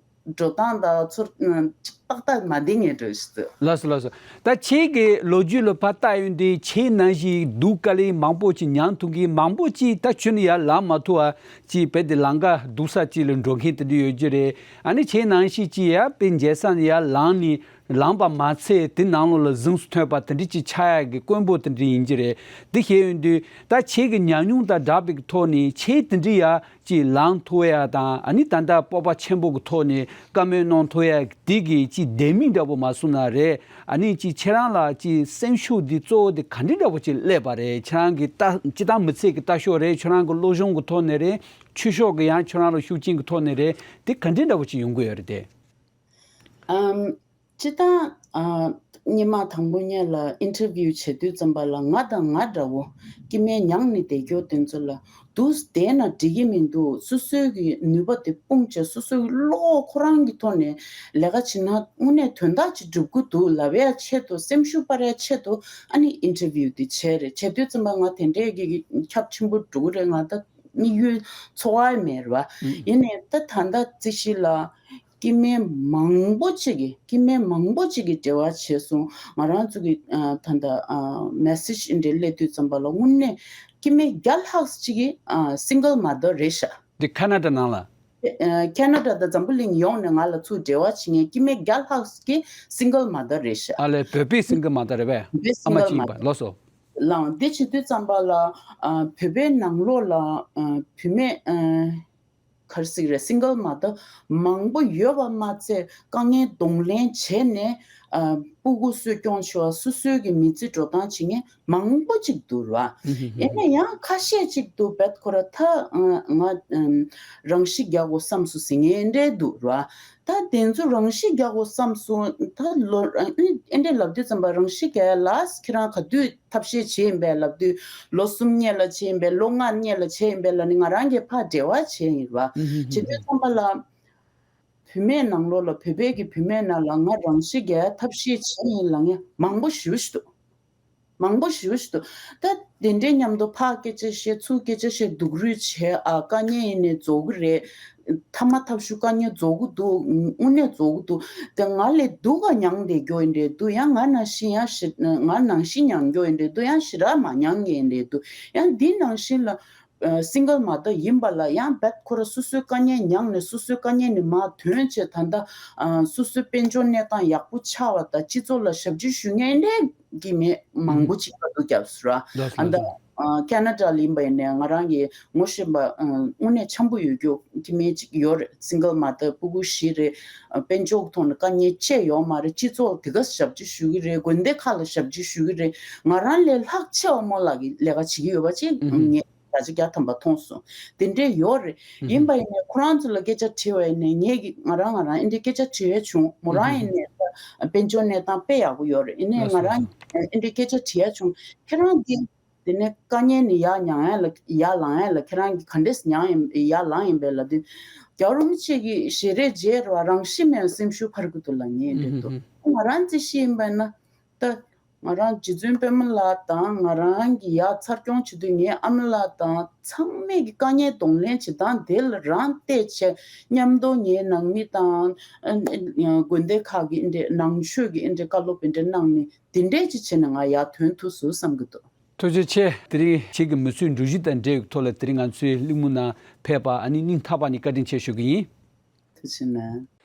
འགྲོ་སྟངས་ད་ཚུར་ཏག་ཏག་མ་བསྡད་ངེས་འགྲོ་ཞིག་འདུག་ལགས་སོ་ལགས་སོ། ད་ཁྱེད་ཀྱི་ལོ་རྒྱུས་ལ་ཕར་བལྟ་ཡོང་དུས་ཁྱེད་ནང་བཞིན་སྡུག་དཀའ་ལས་མང་པོ་ཅིག་མྱངས་ཐུབ་མཁན་མང་པོ་ཅིག་ད་ཁྱོན་ནས་ཡར་ལངས་མ་ཐུབ་པ་ཅིག་བས་དེ་ལམ་ཁ་སྡུག་ས་ཅིག་ལ་འགྲོ་མཁན་དེ་འདྲ་ཡོད་ཀྱི་རེད། ཨ་ནི་ཁྱེད་ནང་བཞིན་ཅིག་ཡར་དཔེ་མཇལ་ས་ནས་ཡར་ལངས་ནས་ལངས་པ་མ་ཚད་དེ་ནང་ལོགས་ལ་གཟེངས་སུ་ཐོན་པ་དེ་འདྲ་ཅིག་ཆགས་ཡག་གི་དཀོན་པོ་དེ་འདྲ་ཡིན་གྱི་རེད། དེ་བཤད་ཡོང་དུས་ད་ཁྱེད་ཀྱི་ཉམས་མྱོང་དང་སྦྲགས་པའི་ཐོག་ནས་ཁྱེད་དེ་འདྲ་ཡར་ཅིག་ལངས་ཐུབ་ཡ་དང་ཨ་ནི་ད་ལྟ་སྤོབས་པ་ཆེན་པོ་གི་ཐོག་ནས་བཀའ་མོལ་གནང་ཐུབ་ཡ་དེ་གི་ཅིག་ལྡེ་མིག་འདྲ་པོ་མ་སོང་ན་རེད། ཨ་ནི་ཅིག་ཁྱེད་རང་ལ་ཅིག་སེམས་ཤུགས་འདི་གཙོ་བོ་དེ་ག་འདྲ་འདྲ་པོ་ཅིག་སླེབས་པ་རེད། ཁྱེད་རང་གི་ལྟ་སྤྱིར་བཏང་མི་ཚེ་གི་ལྟ་ཕྱོགས་རེད། ཁྱེད་རང་གི་སློབ་སྦྱོང་གི་ཐོག་ནས་རེད། ཆོས་ཕྱོགས་གི་ཡང་ཁྱེད་རང་ལ་ཤུགས་རྐྱེན་གི་ཐོག་ནས་རེད། དེ་ག་འདྲ་འདྲ་པོ་ཅིག་ཡོང་གི་ཡོད་རེད་དེ། ཨམ། སྤྱིར་བཏང་ཨ། སྔོན་མ་དང་པོ་ཉིད་ལ་ཨིན་ཊར་བིའུ་བྱེད་དུས་ཙམ་པ་ལ་ང་དང་ང་འདྲ་བོ་སྐྱེ་དམན་མྱངས་ནས་བསྡད་རྒྱུ་དེ་ཚོ་ལ་འདུག་བསྡད་ན་འགྲིག་གི་མི་འདུག་སོ་སོའི་གི་ནུས་པ་དེ་སྤུངས་བྱས་སོ་སོའི་བློ་ཁོ་རང་གི་ཐོག་ནས་ལས་ཀ་བྱེད་ན་དངོས་གནས་དོན་དག་ཅིག་སྒྲུབ་ཀྱི་འདུག་ལབ་ཡ་ཆེད་དུ་སེམས་ཤུགས་སྤར་ཡ་ཆེད་དུ་ཨ་ནི་ཨིན་ཊར་བིའུ་དེ་བྱས་རེད། བྱེད་དུས་ཙམ་པ་ང་དེ་འདྲའི་གི་ཁྱབ་ཆེན་པོ་འགྲོ་གི་རེད། ང་ད་དམིགས་ཡུལ་འཚོ་བ་མེད་རེད་བ། ཡིན་ནའི་ད་ད་ལྟ་རྩིས་གཞི་ལ། སྐྱེ་དམན་མང་པོ་ཅིག་གིས་སྐྱེ་དམན་མང་པོ་ཅིག་གིས་འབྲེལ་བ་བྱས་སོང་། ང་རང་ཚོ་གི་ཨ་ད་ལྟ་ཨ་མེ་སེཇ་འདི་འདྲ་སླེབས་དུས་ཙམ་པ་ལ་དངོས་གནས་སྐྱེ་དམན་བརྒྱ་ལྷག་ཅིག་གིས་ཨ་སིང་གལ་མ་དར་རེད་ཤག་འདི་ཁ་ན་ཌ་ནང་ལ། ཨ་ཁ་ན་ཌ་དང་འཛམ་བུ་གླིང་ཡོངས་ནས་ང་ལ་ཚུར་འབྲེལ་བ་བྱེད་མཁན་སྐྱེ་དམན་བརྒྱ་ལྷག་གིས་སིང་གལ་མ་དར་རེད་ཤག་ཨ་ལས་བོད་པའི་སིང་གལ་མ་དར་རེད་པས། བོད་པའི་ཨ་མ་སིང་གལ་གཅིག་ཡིན་མ་པ་ལགས་སོ། ལགས་འདི་བྱེད་དུས་ཙམ་པ་ལ་ཨ་བོད་པའི་ནང་ལོགས་ལ་ཨ་བུད་མེད་ཨ། ག་རེ་ཟེར་གི་རེད། སིང་གལ་མ་དར་མང་པོ་ཡོད་པ་མ་ཚད་དཀའ་ངལ་གདོང་ལེན་བྱས་ནས་ཨ་ སྤུ་གུ་གསོ་སྐྱོང་བྱེད་པ་སོ་སོའི་གི་མི་ཚེ་འགྲོ་སྟངས་བྱེད་མཁན་མང་པོ་ཅིག་འདུག་ར། ཡིན་ན་ཡང་ཁ་ཤས་ཅིག་འདུག་བེད་ཁོ་ར་ད་ང་རང་ཤི་རྒྱག་དགོས་བསམ་སོང་ཟེར་མཁན་འདྲ་འདུག་ར། ད་དེ་ཚོ་རང་ཤི་རྒྱག་དགོས་བསམ་སོང་ད་ལོ་ཨེ་འདྲ་ལབ་དུས་ཙམ་པ་རང་ཤི་རྒྱག་ཡ་ལ་ཁྱེད་རང་ག་དུས་ཐབས་ཤེས་བྱས་ཡིན་པས་ལབ་དུས་ལོ་གསུམ་སྔོན་ལ་བྱས་ཡིན་པས་ལོ་ལྔ་སྔོན་ལ་བྱས་ཡིན་པས་ལབ་ནས་ང་རང་གིས་ཕར་འབྲེལ་བ་བྱས་ཡིན་ར། བྱེད་དུས་ཙམ་པ་ལ། བུད་མེད་ནང་ལོགས་ལ་བོད་པའི་གི་བུད་མེད་ནང་ལ་ང་རང་ཤི་རྒྱག་ཐབས་ཤེས་བྱས་ཡིན་ལབ་མཁན་མང་པོ་ཞེ་པོ་ཞིག་འདུག་མང་པོ་ཞེ་པོ་ཞིག་འདུག་ད་དེ་འདྲའི་མཉམ་དུ་ཕར་སྐད་ཆ་བཤད་ཚུར་སྐད་ཆ་བཤད་སྡུག་རུས་བྱས་ཨ་དཀའ་ངལ་ཡིན་ནའི་རྫོགས་གི་རེད། ཐ་མ་ཐབས་ཤུ་དཀའ་ངལ་རྫོགས་གི་འདུག་དངོས་གནས་རྫོགས་གི་འདུག་དེ་ང་ལས་སྡུག་ག་མྱངས་བསྡད་རྒྱུ་ཡིན་འདྲ་འདུག་ཡང་ང་ནང་བཞིན་ཡང་ཞི་ང་ནང་བཞིན་མྱངས་རྒྱུ་ཡིན་འདྲ་འདུག་ཡང་ཞེ་དྲག་མ་མྱངས་མཁན་ཡིན་འདྲ་འདུག་ཡང་འདི་ནང་བཞིན་ལ། སིང་གལ་མ་དར་ཡིན་པ་ལ་ཡང་རྦད་ཁོ་ར་སོ་སོའི་དཀའ་ངལ་མྱངས་ནས་སོ་སོའི་དཀའ་ངལ་ནས་མར་ཐོན་བྱས་ད་ལྟ་སོ་སོའི་དཔལ་འབྱོར་གནས་སྟངས་ཡག་པོ་ཆགས་པ་དང་སྤྱི་ཚོགས་ལ་ཞབས་ཕྱི་ཞུ་མཁན་འདྲ་གི་མི་མང་པོ་ཅིག་ཕར་འདུག་རྒྱབ་སོང་ར། ཨ་ད་ཁེ་ན་ཌ་ལ་ཡིན་པ་ཡིན་ནའི་ང་རང་གི་ངོ་ཤེས་པ་དངོས་གནས་འཆམ་པོ་ཡོད་རྒྱུ་གི་མི་ཅིག་ཡོད་རེད། སིང་གལ་མ་དར་སྤུ་གུ་བཞི་རེད། དཔལ་འབྱོར་གི་ཐོག་ནས་དཀའ་ངལ་ཆེ་ཡོད་མ་རེད། སྤྱི་ཚོགས་དེ་ག་ཞབས་ཕྱི་ཞུ་གི་རེད། དགོན་སྡེ་ཁག་ལ་ཞབས་ཕྱི་ཞུ་གི་རེད། ང་རང་ལས་ལྷག་ཆེ་བ་མོ་ལགས་ཀྱི་ལས་ཀ་བྱེད་ཀྱི་ཡོད་པ་ཅིག་ངས། བརྒྱ་ཆ་བརྒྱ་ཐམ་པ་མཐོང་སོང་། དེ་འདྲས་ཡོད་རེད། ཡིན་པ་ཡིན་ནའི་ཁོ་རང་ཚོ་ལ་སྐད་ཆ་དྲིས་པ་ཡིན་ནའི་ངས་ཀྱི་ང་རང་ང་རང་ཨེ་འདྲས་སྐད་ཆ་དྲི་ཡས་བྱུང་། མོ་རང་ཡིན་ནའི་ད་དཔལ་འབྱོར་གནས་སྟངས་དཔེ་ཡག་པོ་ཡོད་རེད། ཡིན་ནའི་ང་རང་ཨེ་འདྲས་སྐད་ཆ་དྲི་ཡས་བྱུང་། ཁྱེད་རང་འདི་དེ་ནས་དཀའ་ངལ་ནི་ཡར་མྱངས་ཡས་ལ་ཡར་ལངས་ཡས་ལ་ཁྱེད་རང་གི་ག་འདྲས་མྱངས་ཡིན་ཡར་ལངས་ཡིན་པས་ལབ་དུས། རྒྱལ་བ་རིན་པོ་ཆེ་གི་ཞལ་རས་མཇལ་ར་རང་ཤི་མེད་སེམས་ཤུགས་འཕར་གི་འདུག་ལབ་ངེས་འདྲས་འདུག་ང་རང་རྩིས་ཤིག་ཡིན་པ་ན། ད་ང་རང་རྗེ་བཙུན་པད་མ་ལགས་དང་ང་རང་གི་ཡ་འཚར་སྐྱོང་བྱེད་དུས་ངའི་ཨ་མ་ལགས་དང་ཚང་མས་ཀྱི་དཀའ་ངལ་གདོང་ལེན་བྱེད་སྟངས་དེ་ལ་རང་བལྟས་བྱས་མཉམ་དུ་ངའི་ནང་མི་དང་ཨ་ཨ་དགོན་སྡེ་ཁག་གི་ཨེ་འདྲས་ནང་ཆོས་ཀྱི་ཨེ་འདྲས་བཀའ་སློབ་ཨེ་འདྲས་གནང་ནས་དེ་འདྲས་ཅིག་བྱས་ནས་ང་ཡར་ཐོན་ཐུབ་སོང་བསམ་གྱི་འདུག་ཐུགས་རྗེ་ཆེ། དེ་རིང་ཁྱེད་ཀྱི་མི་ཚེའི་འགྲུལ་བཞུད་དང་འབྲེལ་བའི་ཐོག་ལ་དེ་རིང་ང་ཚོའི་གླེང་མོལ་ནང་ཕེབས་པ་ཨ་ནི་སྙིང་ཐག་པ་ནས་བཀའ་དྲིན་ཆེ་ཞུ་གི་ཡིན། ཐུགས་རྗེ་གནང་།